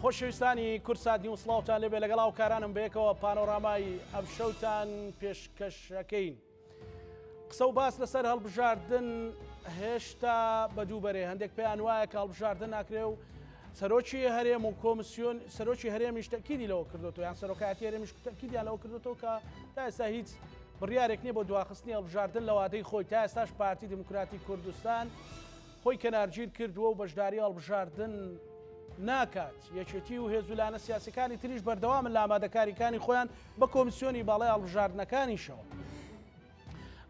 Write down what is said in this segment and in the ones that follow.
خۆشەویستانی کوردسات نیوز سڵاوتان لێبێ لەگەڵ هاوکارانم بەیەکەوە پانۆرامای ئەمشەوتان پێشکەشەکەین. قسە و باس لەسەر هەڵبژاردن هێشتا بە دووبەرێ هەندێک پێیان وایە کە هەڵبژاردن ناکرێ و سەرۆکی هەرێم و کۆمسیۆن سەرۆکی هەرێمیش تەکیدی لەوە کردوەوە یان سەرۆکایەتی هەرێمیش تەکیدیان لەوە کردوەوە کە تا ئێستا هیچ بڕیارێک نییە بۆ دواخستنی هەڵبژاردن لە وادەی خۆی تا ئێستاش پارتی دیموکراتی کوردستان خۆی کەنارگیر کردووە و بەشداری هەڵبژاردن ناکات، یەکێتی و هێز و لایەنە سیاسیەکانی تریش بەردەوامن لە ئامادەکاریکانی خۆیان بە کۆمیسیۆنی باڵای هەڵبژاردنەکانیشەوە.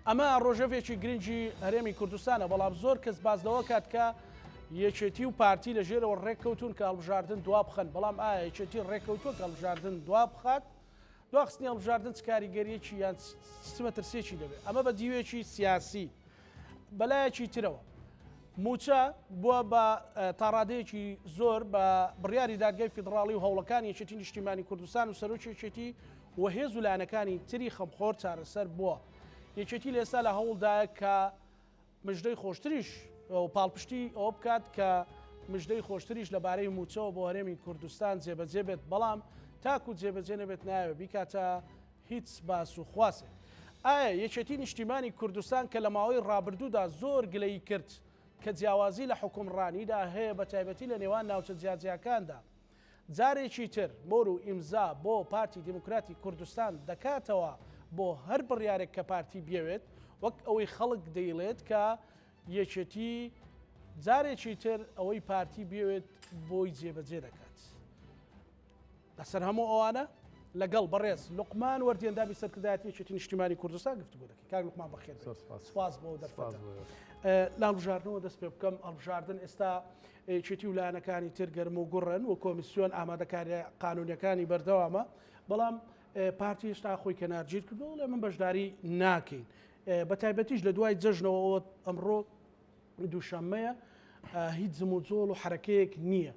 ئەمە ڕۆژەڤێکی گرنگی هەرێمی کوردستانە، بەڵام زۆر کەس باس لەوە کات کە یەکێتی و پارتی لە ژێرەوە ڕێککەوتون کە هەڵبژاردن دوا بخەن، بەڵام ئایا یەکێتی ڕێککەوتووە کە هەڵبژاردن دوا بخات؟ دواخستنی هەڵبژاردن چ کاریگەریەکی یان چ مەترسیەکی دەبێت؟ ئەمە بە دیوێکی سیاسی. بەلایەکی ترەوە مووچە بووە بە تاڕادەیەکی زۆر بە بڕیاری دادگای فیدڕاڵی و هەوڵەکانی یەکێتی نیشتیمانی کوردستان و سەرۆکی یەکێتی و هێز و لایەنەکانی تری خەمخۆر چارەسەر بووە. یەکێتی لە ئێستا لە هەوڵدایە کە مژدەی خۆشتریش و پاڵپشتی ئەوە بکات کە مژدەی خۆشتریش لەبارەی مووچەوە بۆ هەرێمی کوردستان جێبەجێ بێت، بەڵام تاکو جێبەجێ نەبێت نایەوێت بیکاتە هیچ باس و خواسێک. ئایا یەکێتی نیشتیمانی کوردستان کە لە ماوەی ڕابردوودا زۆر گلەیی کرد کە جیاوازی لە حوکمڕانیدا هەیە بە تایبەتی لە نێوان ناوچە جیاجیاکاندا جارێکی تر مۆر و ئیمزا بۆ پارتی دیموکراتی کوردستان دەکاتەوە بۆ هەر بڕیارێک کە پارتی بیەوێت وەک ئەوەی خەڵک دەیڵێت کە یەکێتی جارێکی تر ئەوەی پارتی بیەوێت بۆی جێبەجێ دەکات. لەسەر هەموو ئەوانە لەگەڵ بەڕێز لوقمان وەردی ئەندامی سەرکردایەتی یەکێتی نیشتیمانی کوردستان گفتوگۆ دەکەین. کاک لوقمان بەخێر بێیت. سپاس بۆ دەرفەتە. لە هەڵبژاردنەوە دەست پێ بکەم. هەڵبژاردن ئێستا یەکێتی و لایەنەکانی تر گەرم و گوڕن و کۆمیسیۆن ئامادەکاریە قانونیەکانی بەردەوامە، بەڵام پارتی هێشتا خۆی کەنارگیر کردووە وڵێ من بەشداری ناکەین. بە تایبەتیش لە دوای جەژنەوە ئەمڕۆ دووشەممەیە هیچ جموجۆڵ و حرەکەیەک نییە.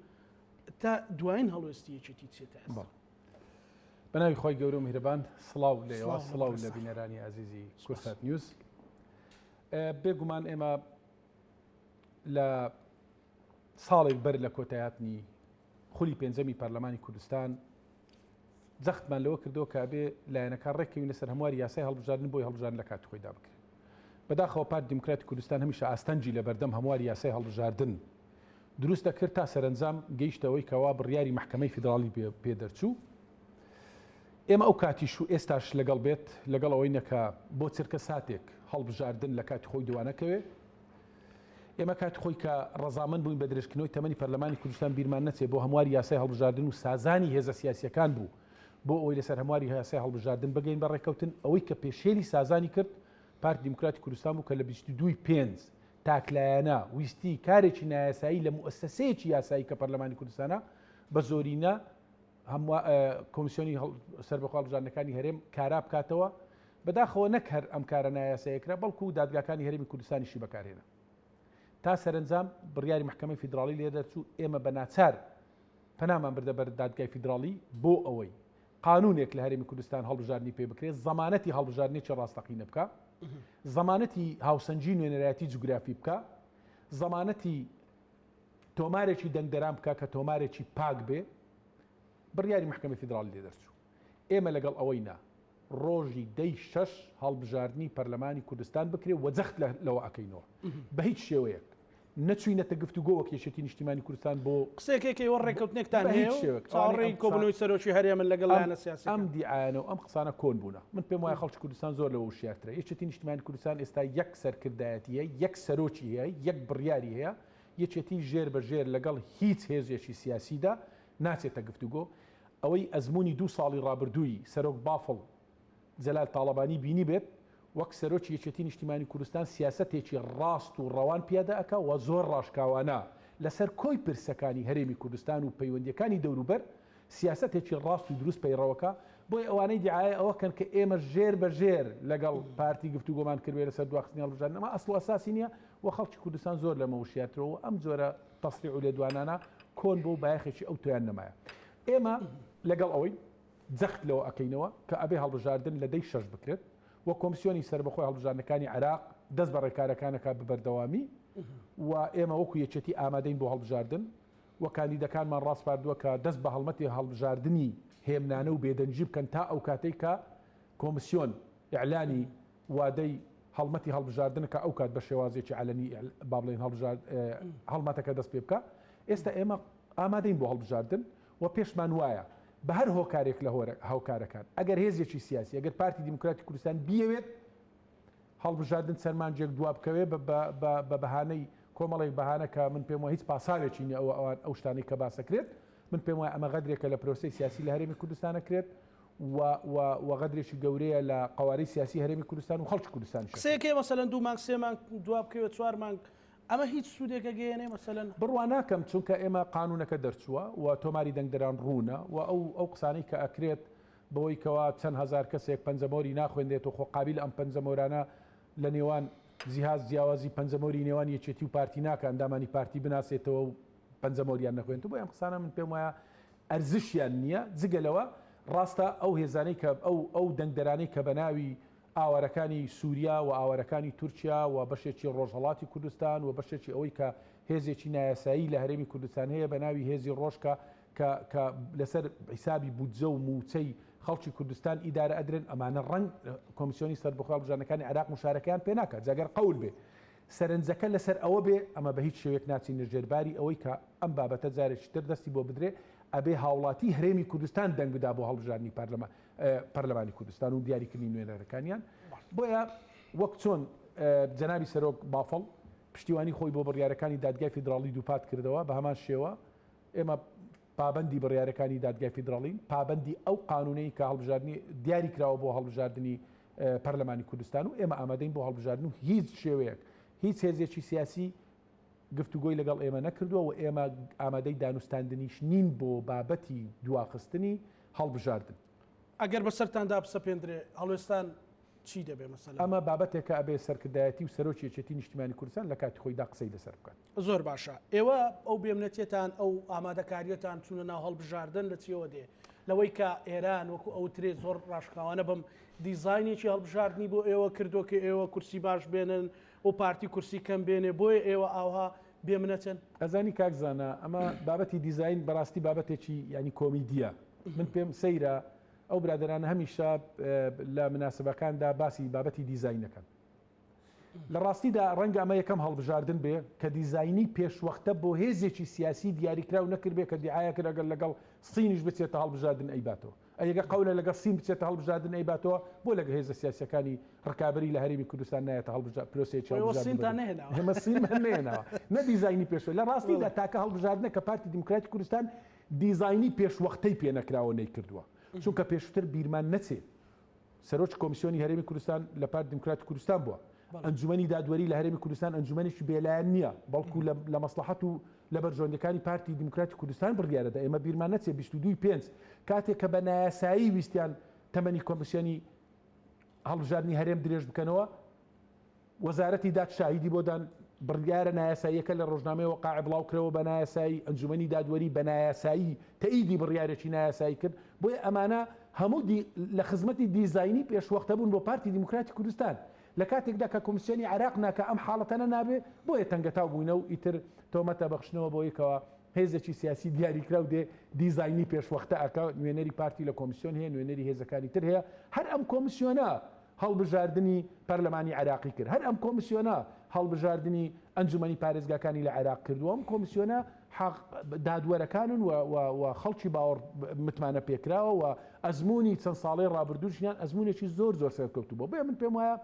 تا دوایین هەڵوێستی یەکێتی چیە تا ئێستا؟ بە ناوی خی گەورە و میهرەبان سڵاو لە ئێوە سڵاو لە بینەرانی ئازیزی کوردسات نیوز بێگومان ئێمە لە ساڵێک بەر لە کۆتایاتنی خولی پێنجەمی پەرلەمانی کوردستان جەختمان لەوە کردەوە کە ئەبێ لایەنەکان ڕێککەوین لەسەر هەمواری یاسای هەڵبژاردن بۆی هەڵبژاردن لە کاتی خۆیدا بکرێت. بەداخەوە پارتی دیموکراتی کوردستان هەمیشە ئاستەنگی لە بەردەم هەمواری یاسای هەڵبژاردن دروست دەکرد تا سەرەنجام گەیشتە ئەوەی کەوا بڕیاری مەحکەمەی فیدراڵی پێ دەرچوو. ئێمە ئەو کاتیش و ئێستاش لەگەڵ بێت لەگەڵ ئەوەی نەکە بۆ چرکە ساتێک هەڵبژاردن لە کاتی خۆی دوانەکەوێ. ئێمە کاتی خۆی کە ڕەزامەند بووین بە درێژکردنەوەی تەمەنی پەرلەمانی کوردستان بیرمان نەچێت بۆ هەمواری یاسای هەڵبژاردن و سازانی هێزە سیاسییەکان بوو بۆ ئەوەی لەسەر هەمواری یاسای هەڵبژاردن بگەین بە ڕێککەوتن ئەوەی کە پێشێلی سازانی کرد پارتی دیموکراتی کوردستان بوو کە لە 22 ی پێنج تاکلایەنە ویستی کارێکی نایاسایی لە موئەسەسەیەکی یاسایی کە پەرلەمانی کوردستانە بە زۆرینە هەموو کۆمیسیۆنی سەربەخۆ هەڵبژاردنەکانی هەرێم کارا بکاتەوە بەداخەوە نەک هەر ئەم کارە نایاساییە کرا، بەڵکو دادگاکانی هەرێمی کوردستانیشی بەکارهێنا. تا سەرەنجام بڕیاری مەحکەمەی فیدراڵی لێ دەرچوو، ئێمە بە ناچار پەنامان بردە بەر دادگای فیدراڵی بۆ ئەوەی قانونێک لە هەرێمی کوردستان هەڵبژاردنی پێ بکرێت، زەمانەتی هەڵبژاردنێکی ڕاستەقینە بکا، زەمانەتی هاوسەنگی نوێنەرایەتی جوگرافی بکا، زەمانەتی تۆمارێکی دەنگدەران بکا کە تۆمارێکی پاک بێ. بڕیاری مەحکەمەی فیدراڵی لێ دەرچوو. ئێمە لەگەڵ ئەوەی نا ڕۆژی دەی شەش هەڵبژاردنی پەرلەمانی کوردستان بکرێ و جەخت لەوە ئەکەینەوە بە هیچ شێوەیەک نەچوینەتە گفتوگۆ وەک یەکێتی نیشتیمانی کوردستان بۆ قسەیەکەی ئێوە ڕێککەوتنێکتان هەیە و چاوەڕێی کۆبوونەوەی سەرۆکی هەرێمن لەگەڵ لایەنە سیاسیەکان. ئەم دیعایانە و ئەم قسانە کۆن بوونە. من پێم وایە خەڵکی کوردستان زۆر لەوە وشیارترە. یەکێتی نیشتیمانی کوردستان ئێستا یەک سەرکردایەتی هەیە، یەک سەرۆکی هەیە، یەک بڕیاری هەیە. یەکێتی ژێر بە ژێر لەگەڵ هیچ هێزێکی سیاسیدا ناچێتە گفتوگۆ. ئەوەی ئەزموونی دوو ساڵی ڕابردووی سەرۆک بافڵ جەلال تاڵەبانی بینیبێت، وەک سەرۆکی یەکێتی نیشتیمانی کوردستان سیاسەتێکی ڕاست و ڕەوان پیادە ئەکا و زۆر ڕاشکاوانە لەسەر کۆی پرسەکانی هەرێمی کوردستان و پەیوەندیەکانی دەوروبەر سیاسەتێکی ڕاست و دروست پەیڕەوەکا، بۆیە ئەوانەی دیعایە ئەوە کەن کە ئێمە ژێر بە ژێر لەگەڵ پارتی گفتوگۆمان کردبێ لەسەر دواخستنی هەڵبژاردن ئەمە ئەسڵ و ئەساسی نیە و خەڵکی کوردستان زۆر لەمە وشیارترە و ئەم جۆرە تەسریح و لێدوانانە کۆن بۆ بایەخێکی ئەو تۆیان نەمایە. ئێمە لەگەڵ ئەوەی جەخت لەوە ئەکەینەوە کە ئەبێ هەڵبژاردن لە دەی شەش بکرێت و کۆمسیۆنی سەربەخۆی هەڵبژاردنەکانی عێراق دەست بە ڕێکارەکان ئەکات بە بەردەوامی و ئێمە وەکو یەکێتی ئامادەین بۆ هەڵبژاردن. و کاندیدەکانمان ڕاسپاردووە کە دەست بە هەڵمەتی هەڵبژاردنی هێمنانە و بێدەنگی بکەن تا ئەو کاتەی کە کۆمسیۆن ئیعلانی وادەی هەڵمەتی هەڵبژاردن کە ئەو کات بە شێوازێکی عەلەنی با بڵێین هەڵبژارد هەڵمەتەکە دەست پێ بکا. ئێستا ئێمە ئامادەین بۆ هەڵبژاردن و پێشمان وایە بە هەر هۆکارێک لە هۆکارەکان ئەگەر هێزێکی سیاسی ئەگەر پارتی دیموکراتی کوردستان بیەوێت هەڵبژاردن چەند مانگێک دوا بکەوێ بە بەهانەی کۆمەڵێک بەهانە کە من پێم وایە هیچ پاساوێکی نیە ئەوە ئەوان ئەو شتانەی کە باسەکرێت من پێم وایە ئەمە غەدرێکە لە پرۆسەی سیاسی لە هەرێمی کوردستان ئەکرێت و و و غەدرێکی گەورەیە لە قەوارەی سیاسی هەرێمی کوردستان و خەڵکی کوردستانیش ئەکرێت. قسەیەکەیە مەسەلەن دوو مانگ سێ مانگ دوا بکەوێت چوار مانگ ئەمە هیچ سوودێک ئەگەیەنێ مەسەلەن؟ بڕوا ناکەم چونکە ئێمە قانوونەکە دەرچووە و تۆماری دەنگدەران ڕوونە و ئەو ئەو قسانەی کە ئەکرێت بەوەی کەوا چەند هەزار کەسێک پەنجەمۆری ناخوێنرێت و خۆ قابیلە ئەم پەنجەمۆرانە لە نێوان جیهاز جیاوازی پەنجەمۆری نێوان یەکێتی و پارتی ناکا ئەندامانی پارتی بناسێتەوە و پەنجەمۆریان نەخوێنێت بۆیە ئەم قسانە من پێم وایە ئەرزشیان نییە جگە لەوە ڕاستە ئەو هێزانەی کە ئەو ئەو دەنگدەرانەی کە بە ناوی ئاوارەکانی سووریا و ئاوارەکانی تورکیا و بەشێکی ڕۆژهەڵاتی کوردستان و بەشێکی ئەوەی کە هێزێکی نایاسایی لە هەرێمی کوردستان هەیە بە ناوی هێزی ڕۆژ کە کە کە لەسەر حیسابی بودجە و مووچەی خەڵکی کوردستان ئیدارە ئەدرێن، ئەمانە ڕەنگ کۆمیسیۆنی سەربەخۆی هەڵبژاردنەکانی عێراق موشارەکەیان پێ ناکات، جا گەر قەول بێ سەرنجەکە لەسەر ئەوە بێ، ئەمە بە هیچ شێوەیەک ناچینە ژێر باری ئەوەی کە ئەم بابەتە جارێکی تر دەستی بۆ بدرێ، ئەبێ هاوڵاتی هەرێمی کوردستان دەنگ بدا بۆ هەڵبژاردنی پەرلەمانی کوردستان و دیاریکردنی نوێنەرەکانیان. بۆیە وەک چۆن جەنابی سەرۆک بافڵ پشتیوانی خۆی بۆ بڕیارەکانی دادگای فیدراڵی دووپات کردەوە، بە هەمان شێوە ئێمە پابەندی بڕیارەکانی دادگای فیدراڵین، پابەندی ئەو قانوونەی کە هەڵبژاردنی دیاری کراوە بۆ هەڵبژاردنی پەرلەمانی کوردستان و ئێمە ئامادەین بۆ هەڵبژاردن و هیچ شێوەیەک هیچ هێزێکی سیاسی گفتوگۆی لەگەڵ ئێمە نەکردووە و ئێمە ئامادەی دانوستاندنیش نین بۆ بابەتی دواخستنی هەڵبژاردن. ئەگەر بەسەرتاندا بسەپێندرێ هەڵوێستان چی دەبێ مەسەلەن؟ ئەمە بابەتێکە ئەبێ سەرکردایەتی و سەرۆکی یەکێتی نیشتیمانی کوردستان لە کاتی خۆیدا قسەی لەسەر بکات. زۆر باشە ئێوە ئەو بێمنەتیەتان ئەو ئامادەکاریەتان چوونە ناو هەڵبژاردن لە چیەوە دێ؟ لەوەی کە ئێران وەکو ئەوترێ زۆر ڕاشکاوانە بم دیزاینێکی هەڵبژاردنی بۆ ئێوە کردووە کە ئێوە کورسی باش بێنن و پارتی کورسی کەم بێنێ بۆیە ئێوە ئاوها بێمنەتن؟ ئەزانی کاک زانا ئەمە بابەتی دیزاین بەڕاستی بابەتێکی یانی کۆمیدیە من پێم سەیرە ئەو برادەرانە هەمیشە لە مناسبەکاندا باسی بابەتی دیزاین دەکەن. لە ڕاستیدا ڕەنگە ئەمە یەکەم هەڵبژاردن بێ کە دیزاینی پێشوەختە بۆ هێزێکی سیاسی دیاریکراو نەکردبێ کە دیعایە کرد ئەگەر لەگەڵ سینیش بچێتە هەڵبژاردن ئەیباتەوە. ئەی ئەگەر قەولە لەگەڵ سین بچێتە هەڵبژاردن ئەیباتەوە، بۆ لەگەڵ هێزە سیاسیەکانی ڕکابەری لە هەرێمی کوردستان نایەتە هەڵبژا پرۆسەیەکی ئێوە هەڵبژاردن سینتان بەدەست. نەهێناوە. ئێمە سینمان نەهێناوە. نە دیزاینی پێشوە. لە ڕاستیدا تاکە هەڵبژاردنە کە پارتی دیموکراتی کوردستان دیزاینی پێشوەختەی پێ نەکراوە نەیکردووە. چونکە پێشووتر بیرمان نەچێ سەرۆکی کۆمیسیۆنی هەرێمی کوردستان لە پارتی دیموکراتی کوردستان بووە. ئەنجومەنی دادوەری لە هەرێمی کوردستان ئەنجومەنێکی بێلایەن نییە، بەڵکو لە مەسڵەحەت و لە بەرژەوەندیەکانی پارتی دیموکراتی کوردستان بڕیارەدا. ئێمە بیرمان نەچێ 22 ی پێنج کاتێک کە بە نایاسایی ویستیان تەمەنی کۆمیسیۆنی هەڵبژاردنی هەرێم درێژ بکەنەوە، وەزارەتی داد شاهیدی بۆ دان، بڕیارە نایاساییەکە لە ڕۆژنامەی وەقائع بڵاوکرەوە بە نایاسایی، ئەنجومەنی دادوەری بە نایاسایی تەئیدی بڕیارێکی نایاسایی کرد، بۆیە ئەمانە هەموو دی لە خزمەتی دیزاینی پێشوەختە بوون بۆ پارتی دیموکراتی کوردستان، لە کاتێکدا کە کۆمیسیۆنی عێراق ناکا ئەم حاڵەتانە نابێ، بۆیە تەنگەتاو بووینە و ئیتر تۆمەتە بەخشنەوە بەوەی کەوا هێزێکی سیاسی دیاریکراو دێ دیزاینی پێشوەختە ئەکا، نوێنەری پارتی لە کۆمیسیۆن هەیە، نوێنەری هێزەکانی تر هەیە، هەر ئەم کۆمیسیۆنە هەڵبژاردنی پەرلەمانی عێراقی کرد، هەر ئەم کۆمیسیۆنە هەڵبژاردنی ئەنجومەنی پارێزگاکانی لە عێراق کرد و ئەم کۆمیسیۆنە حەق دادوەرەکانن و و و خەڵکی باوەڕ متمانە پێکراوە و ئەزموونی چەند ساڵەی ڕابردووشیان ئەزموونێکی زۆر زۆر سەرکەوتوو بووە. بۆیە من پێم وایە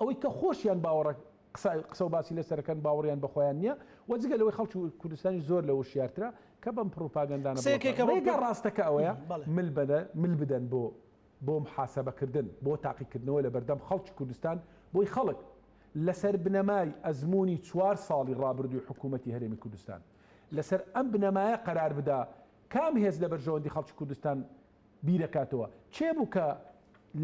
ئەوەی کە خۆشیان باوەڕە قسە قسە و باسی لەسەرەکەن باوەڕیان بە خۆیان نییە و جگە لەوەی خەڵکی کوردستانیش زۆر لەوە شیارترە کە بەم پڕوپاگەندانە قسەیەکێکە بڵاو ڕێگا ڕاستەکە ئەوەیە مل بەدە مل بدەن بۆ بۆ محاسبەکردن، بۆ تاقیکردنەوە لەبەردەم خەڵکی کوردستان، بۆی خەڵک لەسەر بنەمای ئەزموونی چوار ساڵی ڕابردووی حکوومەتی هەرێمی کوردستان، لەسەر ئەم بنەمایە قەرار بدا کام هێز لە بەرژەوەندی خەڵکی کوردستان بیرەکاتەوە. کێ بوو کە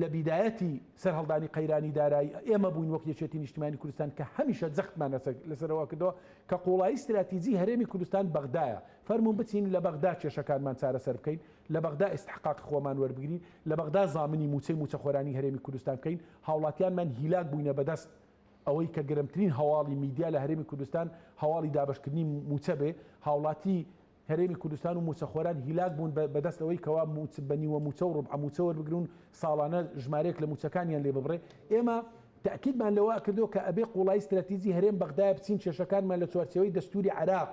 لە بیدایەتی سەرهەڵدانی قەیرانی دارایی ئێمە بووین وەک یەکێتی نیشتیمانی کوردستان کە هەمیشە جەختمان لەسەر ئەوە کردەوە کە قووڵایی ستراتیجی هەرێمی کوردستان بەغدایە، فەرموون بچین لە بەغدا کێشەکانمان چارەسەر بکەین، لە بەغدا ئیستحقاقی خۆمان وەربگرین، لە بەغدا زامنی مووچەی مووچەخۆرانی هەرێمی کوردستان بکەین، هاوڵاتیانمان هیلاک بووینە بەدەست. ئەوەی کە گەرمترین هەواڵی میدیا لە هەرێمی کوردستان هەواڵی دابەشکردنی مووچە بێ، هاوڵاتی هەرێمی کوردستان و مووچەخۆران هیلاک بوون بە دەست ئەوەی کەوا بە نیوە مووچە و ڕوبعە مووچە وەربگرن و ساڵانە ژمارەیەک لە مووچەکانیان لێ ببڕێ. ئێمە تەئکیدمان لەوە ئەکردەوە کە ئەبێ قوڵایی ستراتیجی هەرێم بەغدایە بچین کێشەکانمان لە چوارچێوەی دەستووری عێراق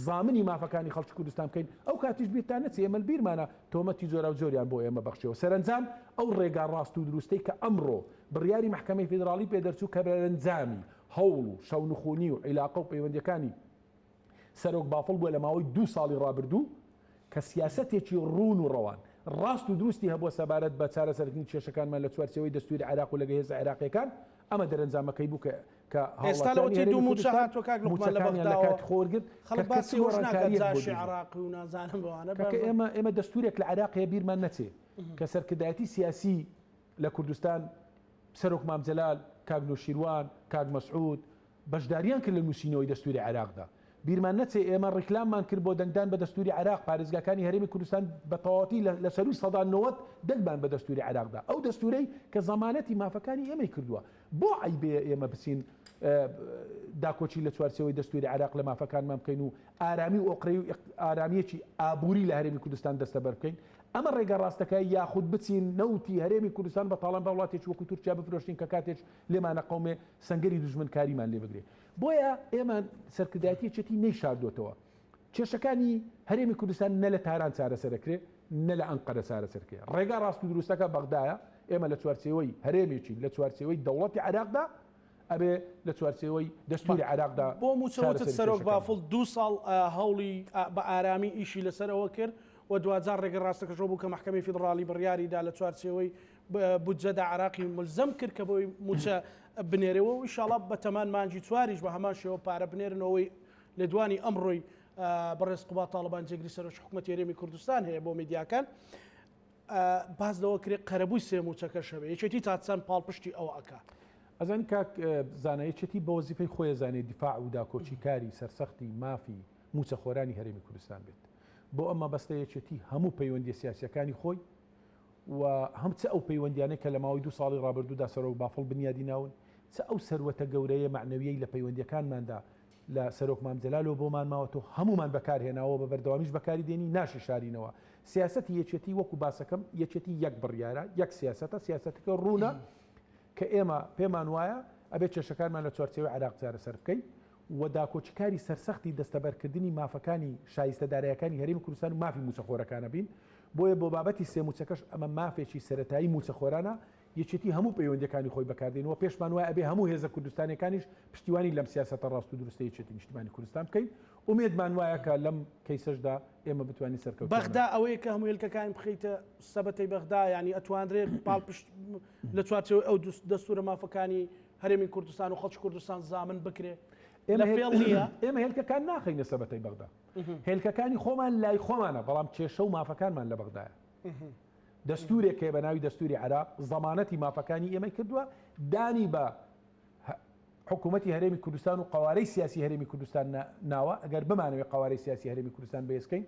زامنی مافەکانی خەڵکی کوردستان بکەین، ئەو کاتیش بیرتان نەچێ ئێمە بیرمانە تۆمەتی جۆراوجۆریان بۆ ئێمە بەخشیەوە. سەرەنجام ئەو ڕێگا ڕاست و دروستەی کە ئەمڕۆ بڕیاری مەحکەمەی فیدراڵی پێ دەرچوو کە بەرەنجامی هەوڵ و شەونخونی و عیلاقە و پەیوەندیەکانی سەرۆک بافڵ بووە لە ماوەی دوو ساڵی ڕابردوو کە سیاسەتێکی ڕوون و ڕەوان، ڕاست و دروستی هەبووە سەبارەت بە چارەسەرکردنی کێشەکانمان لە چوارچێوەی دەستووری عێراق و لەگە هێزە عێراقیەکان، ئەمە دەرەنجامەکەی بوو کە کە ئێستا هاوڵاتیانی لەوەتەی هەرێمی دوو مووچە کوردستان هاتووە کاک لوقمان لە مووچەکانیان لە بەغداوە کاتی خۆ وەرگرت کە خەڵک کە چ باسی ئەوەش ناکات گۆڕانکارییەک بۆ جاشی دروست بوو. عێراقی و نازانم ئەوانە کاکە بە ئێمە ئێمە دەستوورێک لە عێراق هەیە بیرمان نەچێ کە سەرکردایەتی سیاسی لە کوردستان سەرۆک مام جەلال، کاک نوشیروان، کاک مەسعود، بەشداریان کرد لە نووسینەوەی دەستووری عێراقدا. بیرمان نەچێ ئێمە ڕیکلاممان کرد بۆ دەنگدان بە دەستووری عێراق، پارێزگاکانی هەرێمی کوردستان بە تەواوەتی لە سەرووی 90% دەنگمان بە دەستووری عێراق دا. ئەو دەستوورەی کە زەمانەتی مافەکانی ئێمەی کردووە. بۆ عەیبەیە ئێمە بچین داکۆکی لە چوارچێوەی دەستووری عێراق لە مافەکانمان بکەین و ئارامی و ئۆقرەیی و ئارامییەکی ئابووری لە هەرێمی کوردستان دەستەبەر بکەین؟ ئەمە ڕێگا ڕاستەکە یاخود بچین نەوتی هەرێمی کوردستان بە تاڵان بە وڵاتێکی وەکو تورکیا بفرۆشین کە کاتێک لێمانەقەومێ سەنگەری دوژمنکاریمان لێ بگرێ. بۆیە ئێمە سەرکردایەتی یەکێتی نەیشاردۆتەوە کێشەکانی هەرێمی کوردستان نە لە تاران چارەسەرەکرێ نە لە ئەنقەرە چارەسەرکرێ. ڕێگا ڕاست و دروستەکە بەغدایە، ئێمە لە چوارچێوەی هەرێمێکین لە چوارچێوەی دەوڵەتی عێراقدا ئەبێ لە چوارچێوەی دەستوری عێراقدا بۆ مووچە وتت چارەسەری سەرۆک کێشەکان بافڵ دوو ساڵ هەوڵی بە ئارامی ئیشی لەسەر ئەوە کرد و دواجار ڕێگە ڕاستەکەشەوە بوو کە مەحکەمەی فیدڕاڵی بڕیاری دا لە چوارچێوەی بودجەدا عێراقی ملزەم کرد کە بۆی مووچە بنێرەوە و ئیشاڵا بەتەمان مانگی چواریش بە هەمان شێوە پارە بنێرنەوەی لێدوانی ئەمڕۆی بەڕێز قوباد تاڵەبانی جێگری سەرۆکی حکوومەتی هەرێمی کوردستان هەیە بۆ میدیاکان باس لەوە کرێ قەرەبووی سێ مووچەکەش هەبێ یەکێتی تا چەند پاڵپشتی ئەوە ئەکا؟ ئەزانی کاک زانا یەکێتی بە وەزیفەی خۆی ئەزانێ دیفاع و داکۆکیکاری سەرسەختی مافی مووچەخۆرانی هەرێمی کوردستان بێت. بۆ ئەم مەبەستە یەکێتی هەموو پەیوەندیە سیاسیەکانی خۆی و هەم چ ئەو پەیوەندیانەی کە لە ماوەی دوو ساڵی ڕابردوودا سەرۆک بافڵ بنیادی ناون، چ ئەو سەروەتە گەورەیە مەعنەویەی لە پەیوەندیەکانماندا لە سەرۆک مام جەلالەوە بۆمان ماوەتەوە هەموومان بەکار هێناوە بە بەردەوامیش بەکاری دێنی ناشی شارینەوە. سیاسەتی یەکێتی وەکو باسەکەم یەکێتی یەک بڕیارە، یەک سیاسەتە، سیاسەتەکە ڕوونە کە ئێمە پێمان وایە ئەبێ کێشەکانمان لە چوارچێوەی عێراق چارەسەر بکەین و داکۆکیکاری سەرسەختی دەستەبەرکردنی مافەکانی شایستە دارایەکانی هەرێمی کوردستان و مافی مووچەخۆرەکانە بین. بۆیە بۆ بابەتی سێ مووچەکەش ئەمە مافێکی سەرەتایی مووچەخۆرانە، یەکێتی هەموو پەیوەندیەکانی خۆی بەکاردێنێ و پێشمان وایە ئەبێ هەموو هێزە کوردستانیەکانیش پشتیوانی لەم سیاسەتە ڕاست و دروستەی یەکێتی نیشتیمانی کوردستان بکەین. ئومێدمان وایە کە لەم کەیسەشدا ئێمە بتوانین سەرکەوتوانە. بەغدا ئەوەیە کە هەموو هێلکەکانی بخەیتە سەبەتەی بەغدا یانی ئەتوانرێت پاڵپشت لە چوارچێوەی ئەو دەستورە مافەکانی هەرێمی کوردستان و خەڵکی کوردستان زامن بکرێ لە فێڵ نییە؟ ئێمە هێلکەکان ناخەینە سەبەتەی بەغدا. هێلکەکانی خۆمان لای خۆمانە بەڵام کێشە و مافەکانمان لە بەغدایە. دەستورێک هەیە بە ناوی دەستوری عێراق زەمانەتی مافەکانی ئێمەی کردووە، دانی بە حکوومەتی هەرێمی کوردستان و قەوارەی سیاسی هەرێمی کوردستان ناوە، ئەگەر بمانەوێت قەوارەی سیاسی هەرێمی کوردستان بەهێزکەین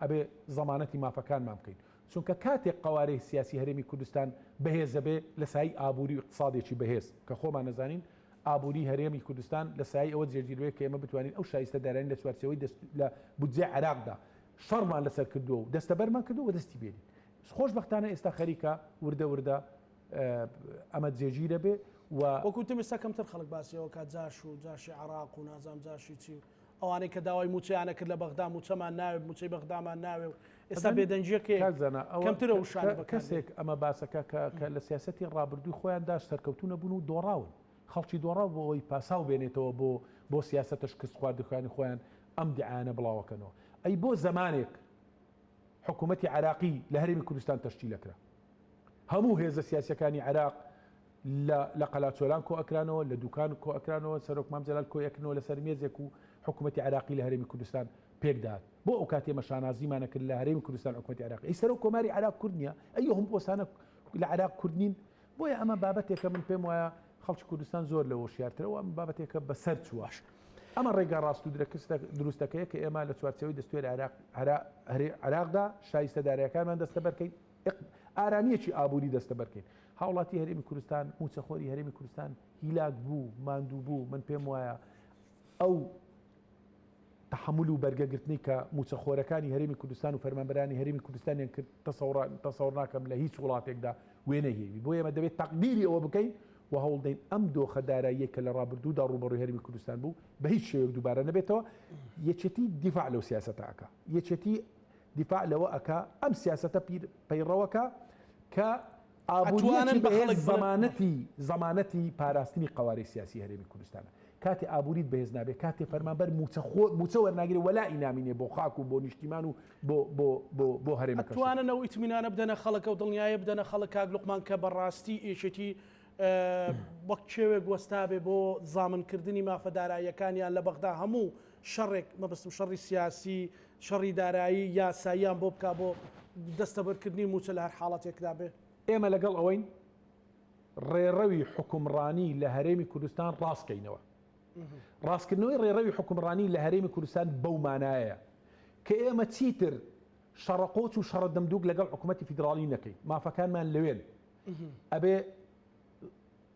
ئەبێ زەمانەتی مافەکانمان بکەین، چونکە کاتێک قەوارەی سیاسی هەرێمی کوردستان بەهێزەبێ لە سایەی ئابووری و ئیقتسادێکی بەهێز کە خۆمان ئەزانین ئابووری هەرێمی کوردستان لە سایەی ئەوە جێگیربێ کە ئێمە بتوانین ئەو شایستە دارایانەی لە چوارچێوەی لە بودجەی عێراقدا شەڕمان لەسەر کردووە و دەستەبەرمان کردووە وەدەستی بێنین. خۆشبەختانە ئێستا خەریکە وردە وردە ئەمە جێگیرە بێ و. وەکو وتم ئێستا کەمتر خەڵک باسی ئەوە کا جاش و جاشی عێراق و نازانم جاشی چی و ئەوانەی کە داوای مووچەیانە کرد لە بەغدا مووچەمان ناوێ مووچەی بەغدامان ناوێ و ئێستا بێدەنگییەکەی کاک زانا ئەوە کەمترە وشانە بەکار کەسێک ئەمە باسەکە کە کە لە سیاسەتی ڕابردووی خۆیاندا سەرکەوتوو نەبوون و دۆڕاون. خەڵکی دۆڕاو بۆ ئەوەی پاساو بێنێتەوە بۆ بۆ سیاسەتە شکستخواردووەکانی خۆیان ئەم دیعایانە بڵاوەکەنەوە. ئەی بۆ زەمانێک حکوومەتی عێراقی لە هەرێمی کوردستان تەشکیلەکرا؟ هەموو هێزە سیاسیەکانی عێراق لە لە قەلاچۆلان کۆ ئەکرانەوە، لە دوکان کۆ ئەکرانەوە، سەرۆک مام جەلال کۆی ئەکردنەوە لەسەر مێزێک و حکوومەتی عێراقی لە هەرێمی کوردستان پێک دەهات. بۆ ئەو کات ئێمە شانازیمان ئەکرد لە هەرێمی کوردستان حکوومەتی عێراقی. ئەی سەرۆک کۆماری عێراق کورد نییە؟ ئەی ئەو هەموو پۆستانە لە عێراق کورد نین؟ بۆیە ئەمە بابەتێکە من پێم وایە خەڵکی کوردستان زۆر لەوە شیارترە و ئەم بابەتێکە بەسەر چووە. ئەمە ڕێگا ڕاست و دروستەکەیە کە ئێمە لە چوارچێوەی دەستوری عێراقدا شایستە دارایەکانمان دەستەبەرکەین، ئارامییەکی ئابووری دەستەبەرکەین. هاوڵاتی هەرێمی کوردستان، مووچەخۆری هەرێمی کوردستان هیلاک بوو، ماندوو بوو، من پێم وایە ئەو تەحەمول و بەرگەگرتنەی کە مووچەخۆرەکانی هەرێمی کوردستان و فەرمانبەرانی هەرێمی کوردستانیان کرد تەسەوڕ ناکەم لە هیچ وڵاتێکدا وێنەی هەیبی. بۆیە ئێمە دەبێت تەقدیری ئەوە بکەین و هەوڵدەین ئەم دۆخە داراییەی کە لە ڕابردوودا ڕووبەڕووی هەرێمی کوردستان بوو بە هیچ شێوەیەک دووبارە نەبێتەوە. یەکێتی دیفاع لەو سیاسەتە ئەکا. یەکێتی دیفاع لەوە ئەکا ئەم سیاسەتە پەیڕەوەکە کە ئەتوانن ئابووریەکی بە بەهێز خەڵک بڵێن زەمانەتی زەمانەتی پاراستنی قەوارەی سیاسی هەرێمی کوردستانە. کاتێ ئابووریت بەهێز نابێ، کاتێ فەرمانبەر مووچە خۆ مووچە وەرناگرێ وەلائی نامینێ بۆ خاک و بۆ نیشتیمان و بۆ بۆ بۆ بۆ هەرێمەکەشی. ئەتوانن ئەو ئیتمینانە بدەنە خەڵک ئەو دڵنیایە بدەنە خەڵک کاک لوقمان کە بەڕاستی یەکێتی وەک کێوێک وەستابێ بۆ زامنکردنی مافە داراییەکانیان لە بەغدا هەموو شەڕێک مەبەستم شەڕی سیاسی شەڕی دارایی یاساییان بۆ بکا بۆ دەستەبەرکردنی مووچە لە هەر حاڵەتێکدا بێ؟ ئێمە لەگەڵ ئەوەین ڕێڕەوی حوکمڕانی لە هەرێمی کوردستان ڕاست کەینەوە. ڕاستکردنەوەی ڕێڕەوی حوکمڕانی لە هەرێمی کوردستان بەو مانایەیە کە ئێمە چیتر شەڕەقۆچ و شەڕەدەمدووک لەگەڵ حکوومەتی فیدراڵی نەکەین، مافەکانمان لەوێن، ئەبێ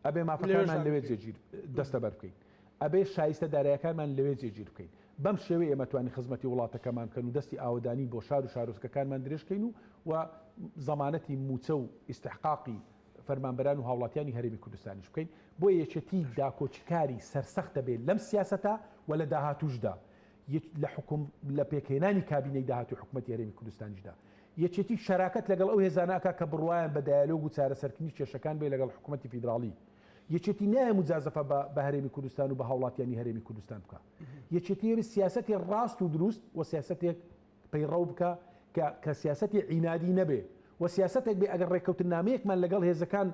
ئەبێ مافەکانمان لەوێ جێگیر دەستەبەر بکەین، ئەبێ شایستە دارایەکانمان لەوێ جێگیر بکەین. بەم شێوەیە ئێمە توانین خزمەتی وڵاتەکەمان بکەن و دەستی ئاوەدانی بۆ شار و شارۆچکەکانمان درێژ کەین و و زەمانەتی مووچە و ئیستحقاقی فەرمانبەران و هاوڵاتیانی هەرێمی کوردستانیش بکەین. بۆیە یەکێتی داکۆکیکاری سەرسەخت دەبێت لەم سیاسەتە و لە داهاتووشدا لە حکوم لە پێکهێنانی کابینەی داهاتووی حکومەتی هەرێمی کوردستانیشدا یەکێتی شەراکەت لەگەڵ ئەو هێزانە ئەکا کە بڕوایان بە دایالۆگ و چارەسەرکردنی کێشەکان بێ لەگەڵ حکومەتی فیدراڵی. یەکێتی نایە موجازەفە بە بە هەرێمی کوردستان و بە هاوڵاتیانی هەرێمی کوردستان بکا. یەکێتی ئەبێ سیاسەتی ڕاست و دروست و سیاسەتێک پەیڕەو بکا کە کە سیاسەتی عینادی نەبێ و سیاسەتێک بێ ئەگەر ڕێککەوتننامەیەکمان لەگەڵ هێزەکان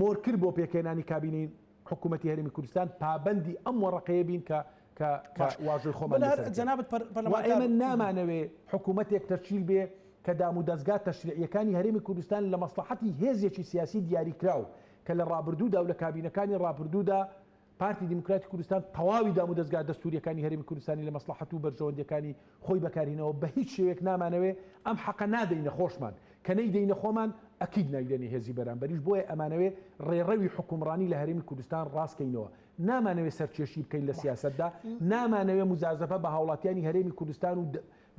مۆر کرد بۆ پێکهێنانی کابینەی حکوومەتی هەرێمی کوردستان پابەندی ئەم وەڕەقەیە بین کە کە کە واژۆی خۆمان بەلار لەسەر بکەین. جەنابت و پەرلەمانتار ئێمە نامانەوێ حکوومەتێک تەشکیل بێ کە دامودەزگا تەشریعییەکانی هەرێمی کوردستان لە مەسڵەحەتی هێزێکی سیاسی دیاریکراو کە لە ڕابردوودا و لە کابینەکانی ڕابردوودا پارتی دیموکراتی کوردستان تەواوی دامودەزگا دەستوورییەکانی هەرێمی کوردستانی لە مەسڵەحەت و بەرژەوەندییەکانی خۆی بەکارهینەوە بە هیچ شێوەیەک نامانەوێ ئەم حەقە نادەینە خۆشمان کە نەیدەینە خۆمان ئەکید نایدەنێ هێزی بەرامبەریش بۆیە ئەمانەوێ ڕێڕەوی حوکمڕانی لە هەرێمی کوردستان ڕاستکەینەوە نامانەوێ سەرکێشی بکەین لە سیاسەتدا نامانەوێ موجازەفە بە هاوڵاتیانی هەرێمی کوردستان و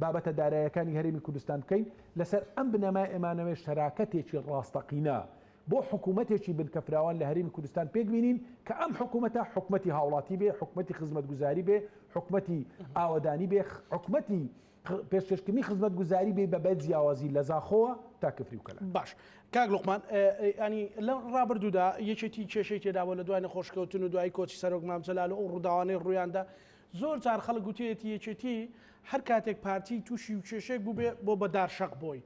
بابەتە دارایەکانی هەرێمی کوردستان بکەین لەسەر ئەم بنەمایە ئەمانەوێ شەراکەتێکی ڕاستەقینە بۆ حکوومەتێکی بنکەفراوان لە هەرێمی کوردستان پێک بینین کە ئەم حکوومەتە حکومەتی هاوڵاتی بێ، حکومەتی خزمەتگوزاری بێ، حکومەتی ئاوەدانی بێ، حکومەتی پێشکەشکردنی خزمەتگوزاری بێ بە بێ جیاوازی لە زاخۆوە تا کفری و کەلار. باش کاک لوقمان ینی لە ڕابردوودا یەکێتی کێشەی تێدا بوو لە دوای نەخۆشکەوتن و دوای کۆچی سەرۆک مام جەلال و ئەو ڕووداوانەی ڕوویاندا زۆر جار خەڵک گوتەیەتی یەکێتی هەر کاتێک پارتی تووشی و کێشێک بووبێ بۆ بە دارشەق بۆی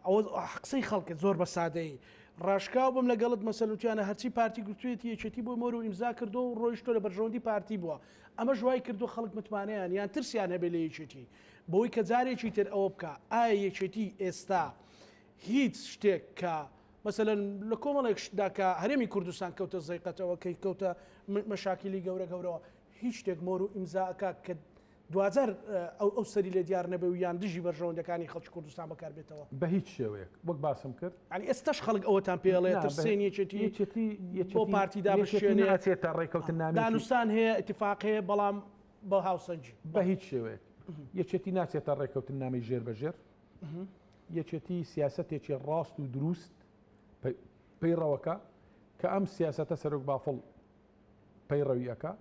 ئەوە قسەی خەڵکە زۆر بە سادەیی ڕاشکاو بم لەگەڵت مەسەل وتیانە هەرچی پارتی گرتوێتی یەکێتی بۆی مۆر و ئیمزا کردو و ڕۆیشتۆ لە بەرژەوەندی پارتی بووە ئەمەش وای کردو خەڵک متمانەیان یان ترسیان هەبێ لە یەکێتی بەوەی کە جارێکی تر ئەوە بکا ئایا یەکێتی ئێستا هیچ شتێک کە مەسەلەن لە کۆمەڵێک شتدا کە هەرێمی کوردستان کەوتە زەیقەتەوە کەی کەوتە مەشاکیلی گەورە گەورەوە هیچ شتێک مۆر و ئیمزا ئەکا کە دواجار ئەو ئەو سەری لێ دیار نەبێ و یان دژی بەرژەوەندەکانی خەڵکی کوردستان بەکار بێتەوە؟ بە هیچ شێوەیەک وەک باسم کرد. یانی ئێستاش خەڵک ئەوەتان پێ ئەڵێ ترسێن یەکێتی بۆ پارتی دابشکێنێ ناچێتە ڕێکەوتننامەیەکی دانوستان هەیە ئیتفاق هەیە بەڵام بە هاوسەنگی. بە هیچ شێوەیەک یەکێتی ناچێتە ڕێکەوتننامەی ژێر بە ژێر. یەکێتی سیاسەتێکی ڕاست و دروست پەیڕەوەکە کە ئەم سیاسەتە سەرۆک بافڵ پەیڕەوی ئەکا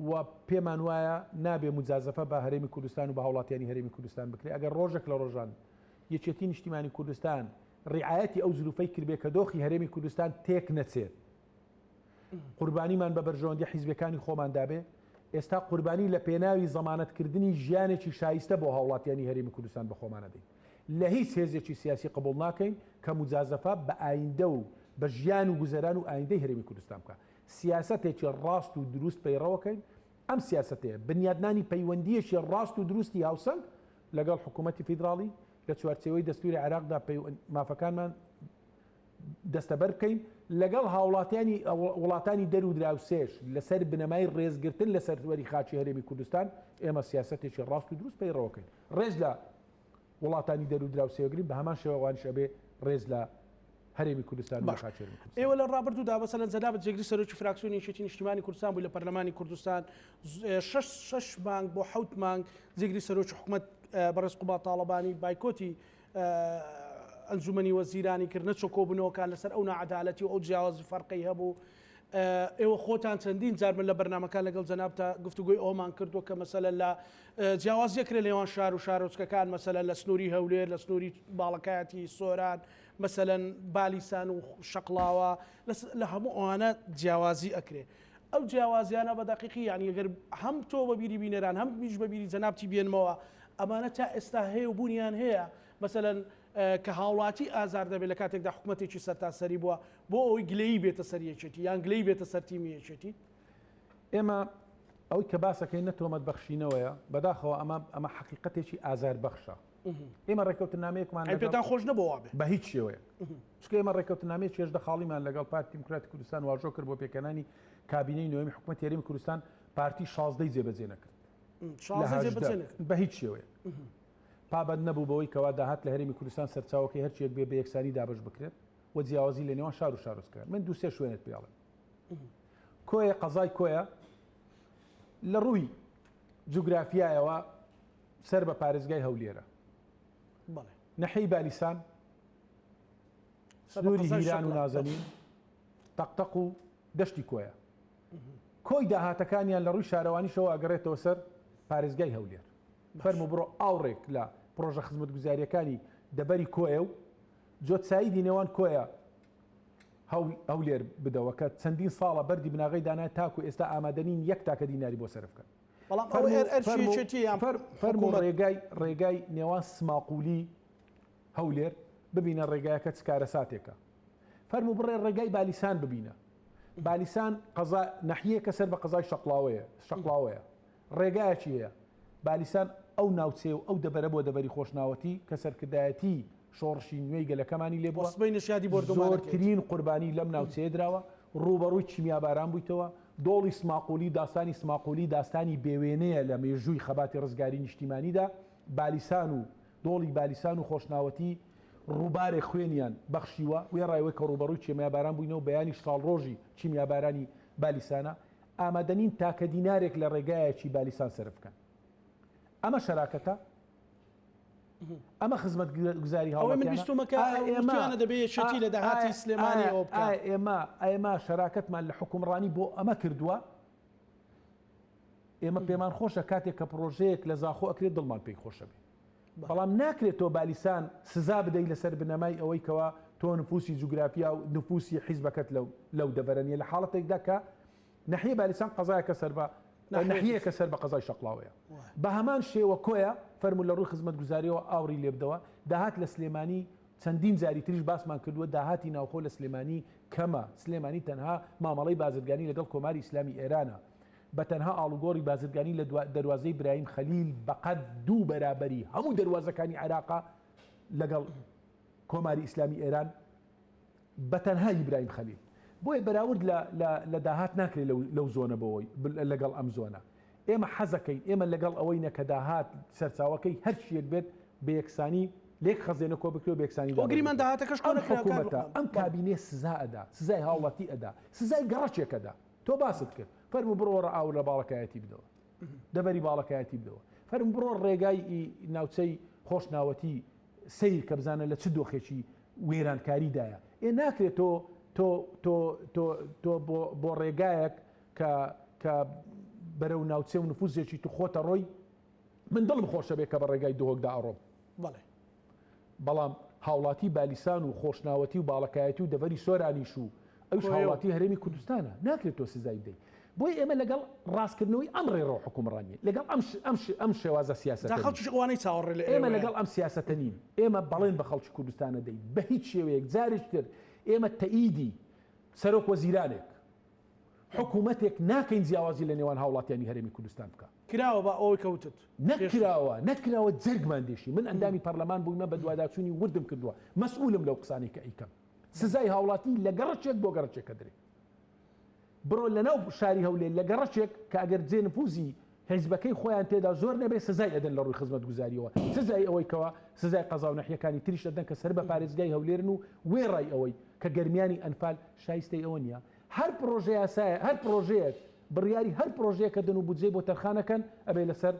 و پێمان وایە نابێ موجازەفە بە هەرێمی کوردستان و بە هاوڵاتیانی هەرێمی کوردستان بکرێ ئەگەر ڕۆژێک لە ڕۆژان یەکێتی نیشتیمانی کوردستان ڕعایەتی ئەو زروفەی کردبێ کە دۆخی هەرێمی کوردستان تێک نەچێت قوربانیمان بە بەرژەوەندی حیزبەکانی خۆمان دابێ ئێستا قوربانی لە پێناوی زەمانەتکردنی ژیانێکی شایستە بۆ هاوڵاتیانی هەرێمی کوردستان بە خۆمانە دەین لە هیچ هێزێکی سیاسی قبوڵ ناکەین کە موجازەفە بە ئایندە و بە ژیان و گوزەران و ئایندەی هەرێمی کوردستان بکە سیاسەتێکی ڕاست و دروست پەیڕەوەکەین، ئەم سیاسەتەیە بنیادنانی پەیوەندییەکی ڕاست و دروستی هاوسەنگ لەگەڵ حکوومەتی فیدراڵی لە چوارچێوەی دەستووری عێراقدا مافەکانمان دەستەبەر بکەین، لەگەڵ هاوڵاتیانی وڵاتانی دەر و دراوسێش لەسەر بنەمای ڕێزگرتن لە سەروەری خاکی هەرێمی کوردستان ئێمە سیاسەتێکی ڕاست و دروست پەیڕەوەکەین، ڕێز لە وڵاتانی دەر و دراوسێ گرین، بە هەمان شێوە ئەوانیش ئەبێ ڕێز لە. هەرێمی کوردستان و باش خاکی هەرێمی کوردستان. ئێوە لە ڕابردوودا مەسەلەن جەنابت جێگری سەرۆکی فراکسیۆنی یەکێتی نیشتیمانی کوردستان بووی لە پەرلەمانی کوردستان شەش شەش مانگ بۆ حەوت مانگ جێگری سەرۆکی حکومەت بەڕێز قوباد تاڵەبانی بایکۆتی ئەنجومەنی وەزیرانی کرد نەچۆ کۆبوونەوەکان لەسەر ئەو ناعەدالەتی و ئەو جیاوازی فەرقەی هەبوو ئێوە خۆتان چەندین جار من لە بەرنامەکان لەگەڵ جەنابتا گفتوگۆی ئەومان کردووە کە مەسەلە لە جیاوازیەک لە نێوان شار و شارۆچکەکان مەسەلە لە سنووری هەولێر لە سنووری باڵەکایەتی سۆران مەسەلەن بالیسان و شەقڵاوە لە هەموو ئەوانە جیاوازی ئەکرێ ئەو جیاوازیانە بە دەقیقی یعنی ئەگەر هەم تۆ بە بیری بینەران هەم میش بە بیری جەنابتی بێنمەوە ئەمانە تا ئێستا هەیە و بوونیان هەیە مەسەلەن کە هاوڵاتی ئازار دەبێت لە کاتێکدا حکوومەتێکی سەرتاسەری بووە بۆ ئەوەی گلەیی بێتە سەر یەکێتی یان گلەیی بێتە سەر تیمی یەکێتی؟ ئێمە ئەوەی کە باسەکەی نە تۆمەت بەخشینەوەیە، بەداخەوە ئەمە ئەمە حەقیقەتێکی ئازاربەخشە. ئێمە ڕێککەوتنامەیەکمان ئەی لەگەڵ پێتان خۆش نەبوو وا بێ؟ بە هیچ شێوەیەک. چونکە ئێمە ڕێککەوتنامەیەکی 18 خاڵیمان لەگەڵ پارتی دیموکراتی کوردستان واژۆ کرد بۆ پێکهێنانی کابینەی نۆیەمی حکومەتی هەرێمی کوردستان، پارتی شازدەی جێبەجێ نەکرد. لە 16 هەژدە جێبەجێ نەکرد. بە هیچ شێوەیەک. پابەند نەبوو بەوەی کەوا داهات لە هەرێمی کوردستان سەرچاوەکەی هەرچیەک بێ بە یەکسانی دابەش بکرێت. و جیاوازی لە نێوان شار و شارۆچکەکان من دوو سێ شوێنت پێ ئەڵێم کۆیە قەزای کۆیە لە ڕووی جوگرافیایەوە سەر بە پارێزگای هەولێرە نەحی بالیسان سنووری هیران و نازەنین تەقتەق و دەشتی کۆیە کۆی داهاتەکانیان لە ڕووی شارەوانیشەوە ئەگەڕێتەوە سەر پارێزگای هەولێر فەرمو بڕۆ ئاوڕێک لە پرۆژە خزمەتگوزاریەکانی دەبەری کۆیە و جۆتسایدی نێوان کۆیە هەولێر بدەوە کە چەندین ساڵە بەردی بناغەی دانا تاکو ئێستا ئامادەنین یەک تاکە دیناری بۆ سەرف بکەن. بەڵام ئەوە ئەرکی یەکێتی یان فەرموو ڕێگای ڕێگای نێوان سماقولی هەولێر ببینە ڕێگایەکە چ کارەساتێکە. فەرموو بڕێ ڕێگای بالیسان ببینە. بالیسان قەزا نەحیەکە سەر بە قەزای شەقڵاوەیە شەقڵاوەیە. ڕێگایەکی هەیە. بالیسان ئەو ناوچەیە و ئەو دەڤەرە بووە دەڤەری خۆشناوەتی کە سەرکردایەتی شۆڕشی نوێی گەلەکەمانی لێ بووە. سبەینێش یادی بۆردومانەکەیەتی. زۆرترین قوربانی لەم ناوچەیە دراوە، ڕووبەڕووی کیمیاباران بوویتەوە. دۆڵی سماقولی، داستانی سماقولی داستانی بێوێنەیە لە مێژووی خەباتی ڕزگاری نیشتیمانیدا. بالیسان و دۆڵی بالیسان و خۆشناوەتی ڕووبارێک خوێنیان بەخشیوە، وێڕای ئەوەی کە ڕووبەڕووی کیمیاباران بووینەوە، بەیانیش ساڵڕۆژی کیمیابارانی بالیسانە. ئامادەنین تاکە دینارێک لە ڕێگایەکی بالیسان سەرف بکەن. ئەمە شەراکەتە؟ ئەمە خزمەتگوزاری ئەوەی من هاوڵاتیانە؟ بیستومە کە ئایا ئێمە وتویانە دەبێ یەکێتی لە داهاتی ئایا سلێمانی ئایا ئەوە بکا. ئایا ئێمە ئێمە شەراکەتمان لە حوکمڕانی بۆ ئەمە کردووە؟ ئێمە پێمان خۆشە کاتێک کە پڕۆژەیەک لە زاخۆ ئەکرێت دڵمان پێی خۆشە بێ. بەڵام ناکرێت تۆ بالیسان سزا بدەی لەسەر بنەمای ئەوەی کەوا تۆ نفوسی جوگرافیا و نفوسی حیزبەکەت لەو لەو دەڤەرە نیە لە حاڵەتێکدا کە نەحیە بالیسان قەزایەکە سەر بە نەحیەکە سەر بە قەزای شەقڵاوەیە بە هەمان شێوە کۆیە فەرموو لە ڕووی خزمەتگوزاریەوە ئاوڕی لێبدەوە داهات لە سلێمانی چەندین جاری تریش باسمان کردووە داهاتی ناوخۆ لە سلێمانی کەمە سلێمانی تەنها مامەڵەی بازرگانی لەگەڵ کۆماری ئیسلامی ئێرانە بە تەنها ئاڵوگۆڕی بازرگانی لە دەروازەی برایم خەلیل بەقەد دوو بەرابەری هەموو دەروازەکانی عێراقە لەگەڵ کۆماری ئیسلامی ئێران بە تەنها ئیبراهیم خەلیل. بۆیە بەراورد لە لە لە داهات ناکرێت لەو لەو زۆنە بەوەی لەگەڵ ئەم زۆنە. ئێمە حەزەکەین، ئێمە لەگەڵ ئەوەینە کە داهات سەرچاوەکەی هەر چییەک بێت بە یەکسانی لە یەک خەزێنە کۆ بکرێ و بە یەکسانی خۆ دابەش گریمان بکرێ. داهاتەکەش کۆ ئەم نەکرا کاک حکوومەتە، لوقمان. ئەم بەڵێ. کابینەیە سزا ئەدا، سزای هاوڵاتی ئەدا، سزای گەڕەکێک ئەدا. تۆ باست کرد. فەرموو بڕۆ ئاور لە باڵەکایەتی بدەوە. دەڤەری باڵەکایەتی بدەوە. فەرموو بڕۆ ڕێگای ناوچەی خۆشناوەتی سەیر کە بزانە لە چ دۆخێکی وێرانکاریدایە. ئێ ناکرێت تۆ تۆ تۆ تۆ تۆ بۆ بۆ ڕێگایەک کە کە بەرەو ناوچێ و نفوزێکی تو خۆتە ڕۆی من دڵم خۆشە بێ کە بە ڕێگای دهۆکدا ئەڕۆم. بەڵێ. بەڵام هاوڵاتی بالیسان و خۆشناوەتی و باڵەکایەتی و دەڤەری سۆرانیش و ئەویش هاوڵاتی هەرێمی کوردستانە ناکرێت تۆ سزای بدەیت. بۆیە ئێمە لەگەڵ ڕاستکردنەوەی ئەم ڕێڕەو حوکمڕانیە، لەگەڵ ئەم ئەم ئەم شێوازە سیاسەتە جا نین. خەڵکیش ئەوانەی چاوەڕێ لە ئێمە ئێوەیە. لەگەڵ ئەم سیاسەتە نین. ئێمە بەڵێن بە خەڵکی کوردستان ئەدەین بە هیچ شێوەیەک جارێکی تر ئێمە تەئیدی سەرۆک وەزیرانێک، حکوومەتێک ناکەین جیاوازی لە نێوان هاوڵاتیانی هەرێمی کوردستان بکا. کراوە بە ئەوەی کە وتت پێشتر. نەکراوە، نەکراوە جەرگمان دێشی. من ئەندامی پەرلەمان بوویمە بەدواداچوونی وردم کردووە. مەسئولم لەو قسانەی کە ئەیکەم. سزای هاوڵاتی لە گەڕەکێک بۆ گەڕەکێک ئەدرێ. بڕۆ لەناو شاری هەولێر لە گەڕەکێک کە ئەگەر جێ نفوزی. حیزبەکەی خۆیان تێدا زۆر نەبێ سزای ئەدەن لە ڕووی خزمەتگوزاریەوە سزای ئەوەی کەوا سزای قەزا و نەحیەکانی تریش ئەدەن کە سەر بە پارێزگای هەولێرن و وێڕای ئەوەی کە گەرمیانی ئەنفال شایستەی ئەوە نیە هەر پڕۆژە یاسایە هەر پڕۆژەیەک بڕیاری هەر پڕۆژەیەک ئەدەن و بودجەی بۆ تەرخان ئەکەن ئەبێ لەسەر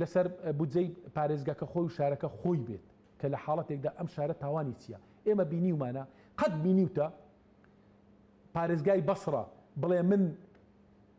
لەسەر بودجەی پارێزگاکە خۆی و شارەکە خۆی بێت کە لە حاڵەتێکدا ئەم شارە تاوانی چییە ئێمە بینیومانە قەت بینیوتە پارێزگای بەسڕە بڵێ من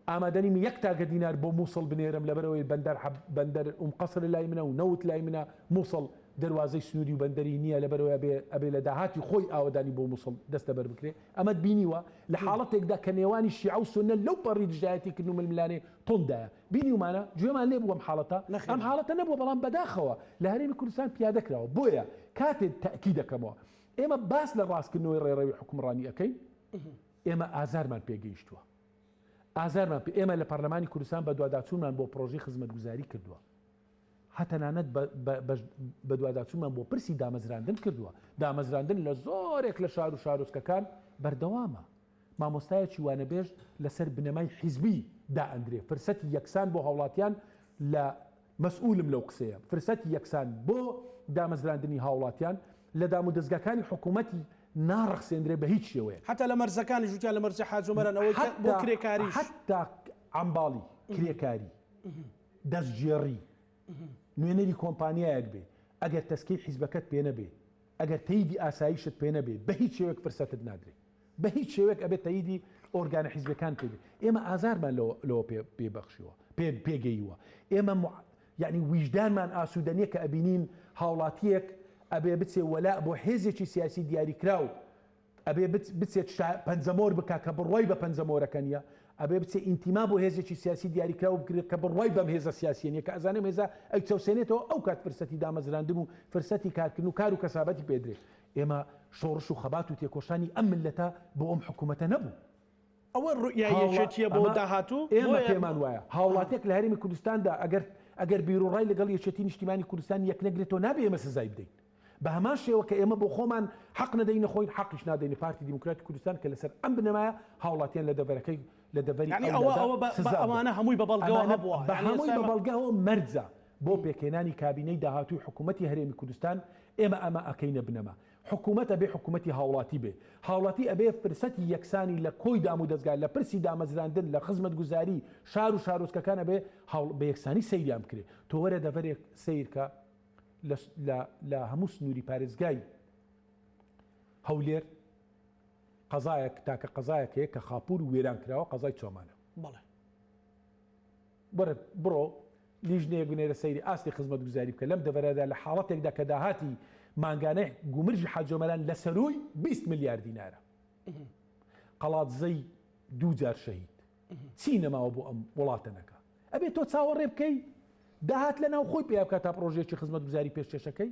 ئامادەنیم یەک تاکە دینار بۆ موسڵ بنێرم لەبەرئەوەی بەندەر حەب بەندەر ئوم قەسر لای منە و نەوت لای منە موسڵ دەروازەی سنوری و بەندەری نییە لەبەرئەوەی ئەبێ ئەبێ لە داهاتی خۆی ئاوەدانی بۆ موسڵ دەستەبەر بکرێ ئەمەت بینیوە لە حاڵەتێکدا کە نێوانی شیعە و سوننە لەو پەڕی دژایەتی کردن و ململانێ تونددایە بینیومانە گوێمان لێ بوو ئەم حاڵەتە نەخێر ئەم حاڵەتە نەبووە بەڵام بەداخەوە لە هەرێمی کوردستان پیادە کراوە بۆیە کاتێ تەئکید دەکەمەوە ئێمە باس لە ڕاستکردنەوەی ڕێڕەوی حوکمڕانی ئەکەین ئێمە ئازارمان پێگەیشتووە ئازارمان پێ ئێمە لە پەرلەمانی کوردستان بەدواداچوونمان بۆ پرۆژەی خزمەتگوزاری کردووە هەتەنانەت بەدواداچوونمان بۆ پرسی دامەزراندن کردووە دامەزراندن لە زۆرێک لە شار و شارۆچکەکان بەردەوامە مامۆستایەکی وانەبێژ لەسەر بنەمای حیزبی دائەندرێ فرسەتی یەکسان بۆ هاوڵاتیان لە مەسئولم لەو قسەیە فرسەتی یەکسان بۆ دامەزراندنی هاوڵاتیان لە دامودەزگاکانی حکوومەتی ناڕەخسێندرێ بە هیچ شێوەیەک. حەتا لە مەرزەکانیش وتیان لە مەرزی حاجۆمەران ئەوەی کە بۆ کرێکاریش. حەتا عەمباڵی کرێکاری، دەستگێڕی، نوێنەری کۆمپانیایەک بێ، ئەگەر تەسکەی حیزبەکەت پێ نەبێ، ئەگەر تەییدی ئاسایشت پێ نەبێ، بە هیچ شێوەیەک فرسەتت نادرێ. بە هیچ شێوەیەک ئەبێ تەییدی ئۆرگانە حیزبیەکان پێ بێ. ئێمە ئازارمان لەوە لەوە پێ پێ بەخشیوە، پێ پێ گەییوە. ئێمە موع یەعنی ویژدانمان ئاسوودە نییە کە ئەبینین هاوڵاتییەک ئەبێ بچێ وەلاء بۆ هێزێکی سیاسی دیاریکراو ئەبێ بچێت شا پەنجەمۆر بکا کە بڕوای بە پەنجەمۆرەکە نییە، ئەبێ بچێ ئینتیما بۆ هێزێکی سیاسی دیاریکراو بکرێت کە بڕوای بەم هێزە سیاسیە نییە کە ئەزانێ ئەم هێزە ئەیچەوسێنێتەوە ئەو کات فرسەتی دامەزراندن و فرسەتی کارکردن و کار و کەسابەتی پێدرێ. ئێمە شۆڕش و خەبات و تێکۆشانی ئەم میللەتە بۆ ئەم حکوومەتە نەبوو. ئەوە ڕوئیای یەکێتییە بۆ داهاتوو؟ ئێمە پێمان وایە هاوڵاتیەک لە هەرێمی کوردستاندا ئەگەر ئەگەر بیروڕای لەگەڵ یەکێتی نیشتیمانی کوردستان یەکنەگرێتەوە نابێ ئێمە سزای بدەین. بە هەمان شێوە کە ئێمە بۆ خۆمان حەق نەدەینە خۆین حەقیش نادەینە پارتی دیموکراتی کوردستان کە لەسەر ئەم بنەمایە هاوڵاتیان لە دەڤەرەکەی لە دەڤەری یانی ئەوە ئەوە بە ئەوانە هەمووی بە بەڵگەوە هەبووە بە هەمووی بە بەڵگەوە مەرجە بۆ پێکهێنانی کابینەی داهاتووی حکوومەتی هەرێمی کوردستان ئێمە ئەمە ئەکەینە بنەما. حکوومەت ئەبێ حکوومەتی هاوڵاتی بێ. هاوڵاتی ئەبێ فرسەتی یەکسانی لە کۆی دامودەزگا، لە پرسی دامەزراندن، لە خزمەتگوزاری شار و شارۆچکەکان ئەبێ هاوڵ بە یەکسانی سەیریان بکرێ. تۆ وەرە دەڤەرێک سەیر کە لە لە لە هەموو سنووری پارێزگای هەولێر قەزایەک تاکە قەزایەک هەیە کە خاپوور و وێران کراوە قەزای چۆمانە. بەڵێ. وەرە بڕۆ لیژنەیەک بنێرە سەیری ئاستی خزمەتگوزاری بکە لەم دەڤەرەدا لە حاڵەتێکدا کە داهاتی مانگانەی گومرگی حاجۆمەران لە سەرووی 20 ملیار دینارە. قەڵادزەی دوو جار شەهید چی نەماوە بۆ ئەم وڵاتە نەکا؟ ئەبێ تۆ چاوەڕێ بکەی داهات لە ناو خۆی پیا بکات تا پڕۆژەیەکی خزمەتگوزاری پێشکێشەکەی؟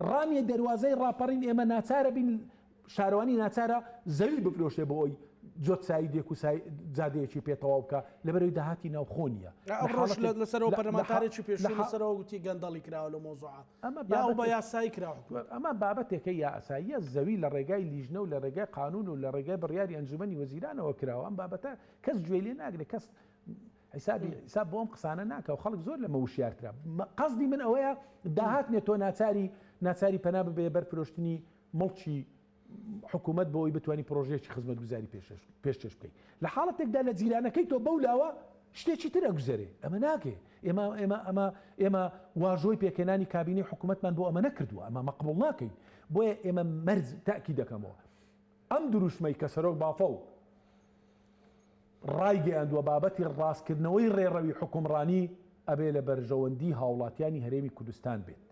ڕانیە دەروازەی ڕاپەڕین ئێمە ناچارە بین شارەوانی ناچارە زەوی بفرۆشێ بۆ ئەوی جۆت سایدێک و جادەیەکی پێ تەواو بکە لەبەرەوەی داهاتی ناوخۆ نییە لەسەرەوە پەرلەمانتارێکی پێشوو لەسەرەوە گوتی گەندەڵی کراوە لە مۆزوعە ئەمە بە یاسایی کراوە ئەمە بابەتێکە یاساییە زەوی لە ڕێگای لیژنە و لە ڕێگای قانون و لە ڕێگای بڕیاری ئەنجومەنی وەزیرانەوە کراوە ئەم بابەتە کەس گوێی لێ ناگرێت کەس حیسابی حیساب بۆ ئەم قسانە ناکە و خەڵک زۆر لەمە وشیارترە قەزدی من ئەوەیە داهات نیە تۆ ناچاری ناچاری پەنا ببێ بەر فرۆشتنی مڵکی حکوومەت بۆ ئەوی بتوانانی پرۆژەیەکی خزمەتگوزاری پێشکەش بکەیت لە حاڵەتێکدا لە جیرانەکەی تۆ بەو لاوە شتێکی تر ئەگوزەرێ ئەمە ناکێ ئێمە ئێمە ئەمە ئێمە واژۆی پێکهێنانی کابینەی حکوومەتمان بۆ ئەمە نەکردووە ئەمە مەقبوڵ ناکەین بۆیە ئێمە مەرج تاکی دەکەمەوە ئەم دروشمەی کە سەرۆک بافڵ ڕایگەیاندووە بابەتی ڕاستکردنەوەی ڕێڕەوی حوکمڕانی ئەبێ لە بەرژەوەندی هاوڵاتیانی هەرێمی کوردستان بێت،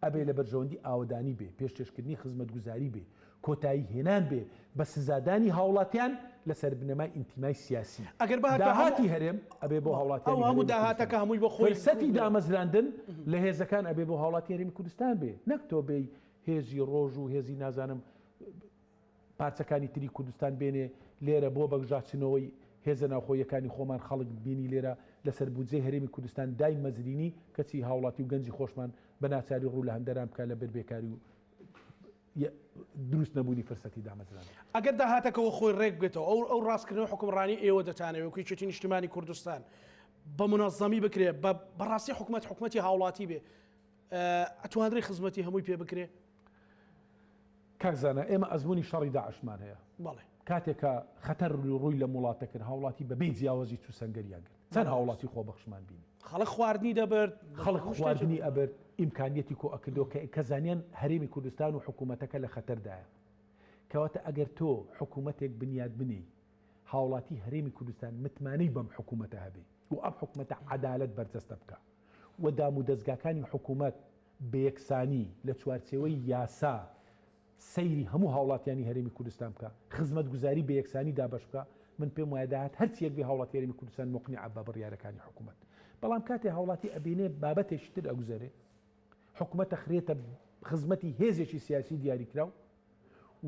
ئەبێ لە بەرژەوەندی ئاوەدانی بێ، پێشکێشکردنی خزمەتگوزاری بێ، کۆتایی هێنان بێ بە سزادانی هاوڵاتیان لەسەر بنەمای ئینتیمای سیاسی. ئەگەر بهاتبا داهاتی هەرێم ئەبێ بۆ هاوڵاتیانی هەرێمی کوردستان بێ. فرسەتی دامەزراندن لە هێزەکان ئەبێ بۆ هاوڵاتی هەرێمی کوردستان بێ، نەک تۆ بێی هێزی ڕۆژ و هێزی نازانم پارچەکانی تری کوردستان بێنێ لێرە بۆ بەگژاچنەوەی هێزە ناوخۆییەکانی خۆمان خەڵک بینی لێرە لەسەر بودجەی هەرێمی کوردستان دایمەزرینی کەچی هاوڵاتی و گەنجی خۆشمان بە ناچاری ڕوو لە هەندەران بکا لەبەر بێکاری و دروست نەبوونی فرسەتی دامەزراندن. ئەگەر داهاتەکەوە خۆی ڕێک بێتەوە ئەو ئەو ڕاستکردنەوەی حوکمڕانی ئێوە دەتانەوێ وەکو یەکێتی نیشتیمانی کوردستان. بە منەزەمی بکرێ بە بەڕاستی حکومەت حکومەتی هاوڵاتی بێ ئەتوانرێ خزمەتی هەمووی پێ بکرێ؟ کاک زانا ئێمە ئەزموونی شەڕی داعشمان هەیە. بەڵێ. کاتێک کە خەتەر ڕووی لەم وڵاتە کرد هاوڵاتی بە بێ جیاوازی چوو سەنگەریان گرت. چەند هاوڵاتی خۆبەخشمان بینی. خەڵک خواردنی دەبرد. خەڵک خواردنی ئەبرد، ئیمکانیەتی کۆ ئەکردەوە کە کە زانیان هەرێمی کوردستان و حکوومەتەکە لە خەتەردایە. کەواتە ئەگەر تۆ حکوومەتێک بنیات بنێی هاوڵاتی هەرێمی کوردستان متمانەی بەم حکوومەتە هەبێ و ئەم حکوومەتە عەدالەت بەرجەستە بکا و دامودەزگاکانی حکوومەت بە یەکسانی لە چوارچێوەی یاسا سەیری هەموو هاوڵاتیانی هەرێمی کوردستان بکا، خزمەتگوزاری بە یەکسانی دابەش بکا، من پێم وایە داهات هەرچییەک بێ هاوڵاتی هەرێمی کوردستان موقنیعە بە بڕیارەکانی حکوومەت. بەڵام کاتێ هاوڵاتی ئەبینێ بابەتێکی تر ئەگوزەرێ، حکوومەت ئەخرێتە خزمەتی هێزێکی سیاسی دیاریکراو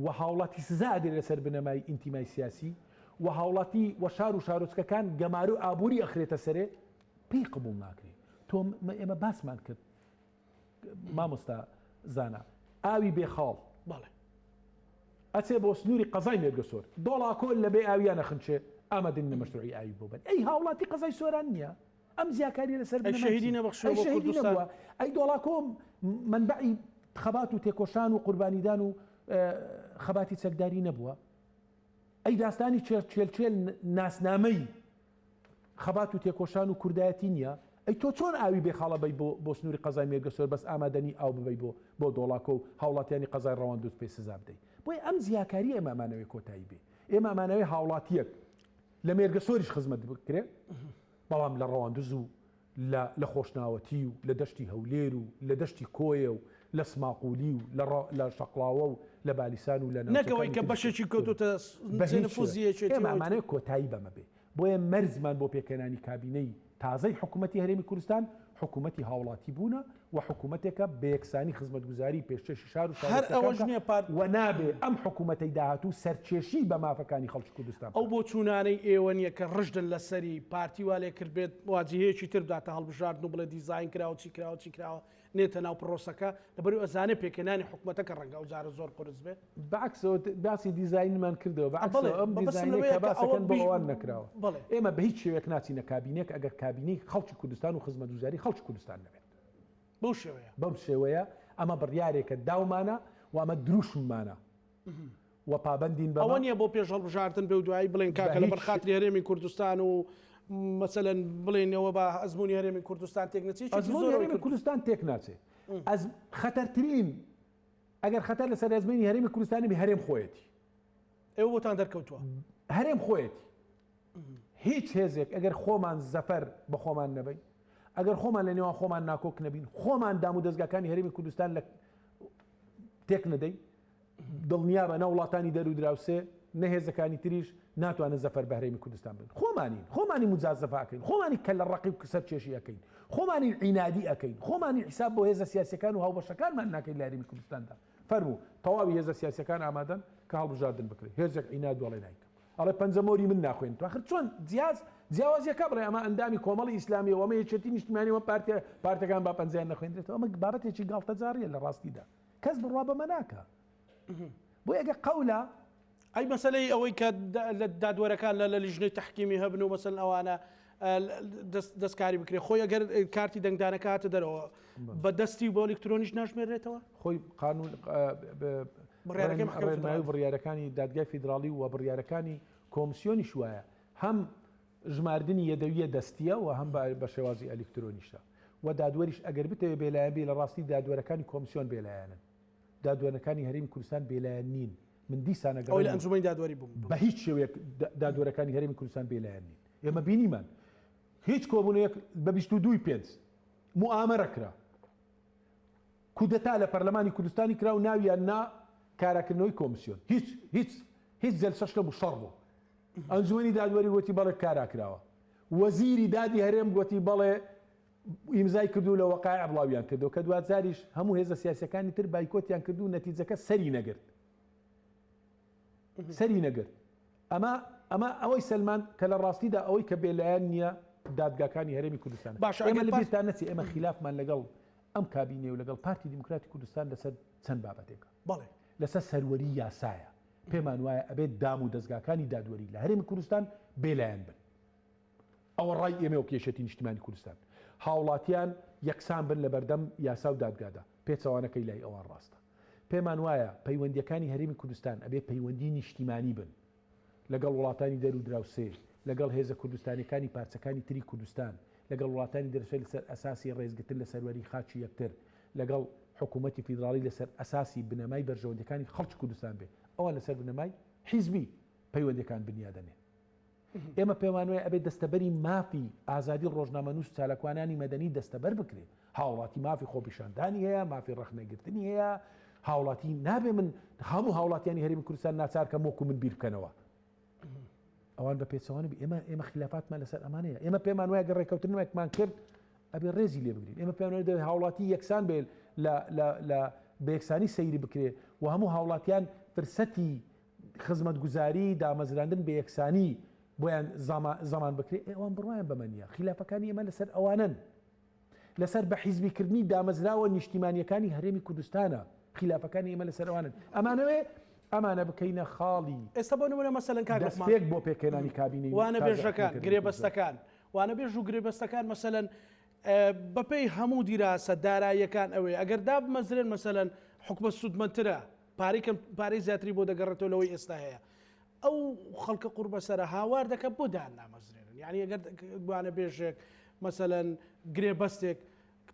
و هاوڵاتی سزا ئەدرێ لەسەر بنەمای ئینتیمای سیاسی و هاوڵاتی و شار و شارۆچکەکان گەمارۆ ئابووری ئەخرێتە سەرێ، پێی قبوڵ ناکرێ. تۆ ئێمە باسمان کرد مامۆستا زانا ئاوی بێ خاڵ بەڵێ ئەچێ بۆ سنووری قەزای مێرگەسۆر دۆڵاکۆ لە بێ ئاویان نەخنچێ ئامادەن لە مەشروعی ئاوی بۆ بن ئەی هاوڵاتی قەزای سۆران نییە ئەم جیاکاریە لەسەر ئەی شەهیدی نەبەخشووە بۆ کوردستان ئەی دۆڵاکۆ منبعی خەبات و تێکۆشان و قوربانیدان و خەباتی چەکداری نەبووە ئەی داستانی چێل چێل ناسنامەی خەبات و تێکۆشان و کوردایەتی نیە؟ ئەی تۆ چۆن ئاوی بێ خاڵە بەی بۆ بۆ سنوری قەزای مێرگەسۆر بەس ئامادەنی ئاو ببەی بۆ بۆ دۆڵاکۆ و هاوڵاتیانی قەزای ڕەواندوز پێ سزا بدەی؟ بۆیە ئەم جیاکاریە ئێمە ئەمانەوێ کۆتایی بێ ئێمە ئەمانەوێ هاوڵاتیەک لە مێرگەسۆریش خزمەت بکرێ بەڵام لە ڕەواندوز و لە لە خۆشناوەتی و لە دەشتی هەولێر و لە دەشتی کۆیە و لە سماقولی و لە ڕە لە شەقڵاوە و لە بالیسان و لە نەک ئەوەی ناوچەکانی کە تری بەشێکی کەوتۆتە بە جێ هیچ نفوزی شێوەیەک. یەکێتی ئێمە و ئەوەی تر. ئەمانەوێ کۆتایی بەمە بێ. بۆیە مەرجمان بۆ پێکهێنانی کابینەی تازەی حکوومەتی هەرێمی کوردستان، حکوومەتی هاوڵاتی بوونە و حکوومەتێکە بە یەکسانی خزمەتگوزاری پێشکێشی شار و هەر شارۆچکەکان ئەوەش بکا نییە پارت. و نابێ ئەم حکوومەتەی داهاتوو سەرکێشی بە مافەکانی خەڵکی کوردستان ئەو بکات. بۆچوونانەی ئێوە نییە کە ڕژدن لەسەری، پارتی وا لێکردبێت واجیهەیەکی تر بداتە هەڵبژاردن و بڵێ دیزاین کراوە چی کراوە چی کراوە نێتە ناو پڕۆسەکە، لەبەرئەوەی ئەزانێ پێکهێنانی حکومەتەکە ڕەنگە ئەو جارە زۆر قورس بێت. بەعەکسەوە باسی دیزاینمان کردەوە، بەڵێ بەعەکسەوە ئەم مەبەستم دیزاینەی لەوەیە کە کە ئەوە باسەکەن بۆ بیش ئەوان نەکراوە. بەڵێ. ئێمە بە هیچ شێوەیەک ناچینە کابینەیەک ئەگەر کابینەی خەڵکی کوردستان و خزمەتگوزاری خەڵکی کوردستان نەبێت. بەو شێوەیە. بەم شێوەیە ئەمە بڕیارێکە داومانە و ئەمە دروشممانە و پابەندین بەمە. ئەوە نییە بۆ پێش هەڵبژاردن بێ و دوایی بڵێن بە کاکە هیچ لەبەر خاتری هەرێمی کوردستان و مەسەلەن بڵێن ئەوە با ئەزموونی هەرێمی کوردستان تێک نەچێ، یەکێکی ئەزموونی زۆر ئەوەی هەرێمی کردووە. کوردستان تێک ناچێ. ئەز خەتەرترین ئەگەر خەتەر لەسەر ئەزموونی هەرێمی کوردستانی بێ هەرێم خۆیەتی. ئێوە بۆتان دەرکەوتووە؟ هەرێم خۆیەتی. هیچ هێزێک ئەگەر خۆمان زەفەر بە خۆمان نەبەین، ئەگەر خۆمان لە نێوان خۆمان ناکۆک نەبین، خۆمان دام و دەزگاکانی هەرێمی کوردستان لە تێک نەدەین، دڵنیابە نە وڵاتانی دەر و دراوسێ نە هێزەکانی تریش ناتوانن زەفەر بە هەرێمی کوردستان بن. خۆمانین، خۆمانی موجازەفە ئەکەین، خۆمانی کەلە ڕەقی و سەرکێشی ئەکەین، خۆمانی عینادی ئەکەین، خۆمانی حیساب بۆ هێزە سیاسیەکان و هاوبەشەکانمان ناکەین لە هەرێمی کوردستاندا. فەرموو تەواوی هێزە سیاسیەکان ئامادەن کە هەڵبژاردن بکرێت، هێزێک عیناد وەڵێ نایکەم، ئەڵێ پەنجەمۆری من ناخوێنیت. ئاخر چۆن جیاز جیاوازیەکە بڵێ ئەمە ئەندامی کۆمەڵی ئیسلامیە و ئەمە یەکێتی نیشتیمانی و پارتیە، پارتەکان با پەنجەیان نەخوێندرێتەوە. ئەمە بابەتێکی گاڵتەجاڕیە لە ڕاستیدا، کەس بڕوا بەمە ناکا. بۆیە ئەگەر قەولە ئەی مەسەلەی ئەوەی کە لە دادوەرەکان لە لیژنەی تەحکیمی هەبن و مەسەلەن ئەوانە دەستکاری بکرێت، خۆی ئەگەر کارتی دەنگدانەکە هاتە دەرەوە بە دەستی و بۆ ئەلیکترۆنیش ناژمێرێتەوە؟ خۆی قانون بڕیارەکەی محکمەی ڕێنمایی و فیدراڵی. بڕیارەکانی دادگای فیدراڵی و بڕیارەکانی کۆمسیۆنیش وایە، هەم ژماردنی یەدەویە دەستیە و هەم بە شێوازی ئەلیکترۆنیشە و دادوەریش ئەگەر بتەوێ بێلایەن بی لە ڕاستی دادوەرەکانی کۆمسیۆن بێلایەنن. دادوەرەکانی هەرێمی کوردستان بێلایەن نین. من دیسان ئەوەی لە ئەگەڕێمەوە ئەنجومەنی دادوەری بووم. بە هیچ شێوەیەک دادوەرەکانی هەرێمی کوردستان بێلایەن نین. ئێمە بینیمان هیچ کۆبوونەوەیەک بە 22 ی پێنج موئامەرە کرا، کودەتا لە پەرلەمانی کوردستانی کرا و ناویان نا کاراکردنەوەی کۆمسیۆن. هیچ هیچ هیچ جەلسەش نەبوو، شەڕ بوو. ئەنجومەنی دادوەری گوتی بەڵێ کارا کراوە. وەزیری دادی هەرێم گوتی بەڵێ ئیمزای کردو لە وەقایع بڵاویان کردەوە کە دواجاریش هەموو هێزە سیاسیەکانی تر بایکۆتیان کرد و نەتیجەکە سەری نەگرت سەری نەگرت ئەمە ئەمە ئەوەی سەلمان کە لە ڕاستیدا ئەوەی کە بێلایەن نییە دادگاکانی هەرێمی کوردستان باشە ئێمە ئەگەر لە پارت بیرتان نەچێ ئێمە خلافمان لەگەڵ ئەم کابینێ و لەگەڵ پارتی دیموکراتی کوردستان لەسەر چەند بابەتێکە بەڵێ لەسەر سەروەری یاسایە پێمان وایە ئەبێت دام و دەزگاکانی دادوەری لە هەرێمی کوردستان بێلایەن بن. ئەوە ڕای ئێمەیە وەک یەکێتی نیشتیمانی کوردستان. هاوڵاتیان یەکسان بن لەبەردەم یاسا و دادگادا. پێچەوانەکەی لای ئەوان ڕاستە. پێمان وایە پەیوەندییەکانی هەرێمی کوردستان ئەبێ پەیوەندی نیشتیمانی بن لەگەڵ وڵاتانی دەر و دراوسێ، لەگەڵ هێزە کوردستانیەکانی پارچەکانی تری کوردستان، لەگەڵ وڵاتانی دەرسێ لەسەر ئەساسی ڕێزگرتن لە سەروەری خاکی یەکتر، لەگەڵ حکوومەتی فیدراڵی لەسەر ئەساسی بنەمای بەرژەوەندیەکانی خەڵکی کوردستان بێ. ئەوان لەسەر بنەمای حیزبی پەیوەندیەکان بنیادەنێن. ئێمە پێمانوایە ئەبێ دەستەبەری مافی ئازادی ڕۆژنامەنووس و چالاکوانانی مەدەنی دەستەبەر بکرێ. هاوڵاتی مافی خۆپیشاندانی هەیە، مافی ڕەخنەگرتنی هەیە، هاوڵاتی نابێ من هەموو هاوڵاتیانی هەرێمی کوردستان ناچار کەم وەکو من بیر بکەنەوە. ئەوان بە پێچەوانە بی ئێمە ئێمە خلافاتمان لەسەر ئەمانەیە. ئێمە پێمان وایە گەر ڕێککەوتنێکمان کرد ئەبێ ڕێزی لێ بگرین. ئێمە پێمان وایە دەبێ هاوڵاتی یەکسان بێ لە لە لە بە یەکسانی سەیری بکرێ و هەموو هاوڵاتیان فرسەتی خزمەتگوزاری دامەزراندن بە یەکسانی بۆیان زەمان بکرێ، ئێ ئەوان بڕوایان بەمە نییە. خیلافەکانی ئێمە لەسەر ئەوانەن. لەسەر بە حیزبیکردنی دامەزراوە نیشتیمانییەکانی هەرێمی کوردستانە. خیلافەکانی ئێمە لەسەر ئەوانن. ئەمانەوێ ئەمانە بکەینە خاڵی ئێستا بۆ نمونە مەسەلەن کاک لوقمان دەستپێک بۆ پێکهێنانی کابینەی تازە وانەبێژەکان، حکومەتی هەرێمی کوردستان. گرێبەستەکان، وانەبێژ و گرێبەستەکان مەسەلەن بەپێی هەموو دیراسە داراییەکان ئەوەیە ئەگەر دابمەزرێن مەسەلەن حکومەت سوودمەندترە پارەی کەم پارەی زیاتری بۆ دەگەڕێتەوە لەوەی ئێستا هەیە ئەو خەڵکە قوربەسەرە هاوار دەکە بۆ دان نامەزرێنن یعنی ئەگەر وانە بێژێک مەسەلەن گرێبەستێک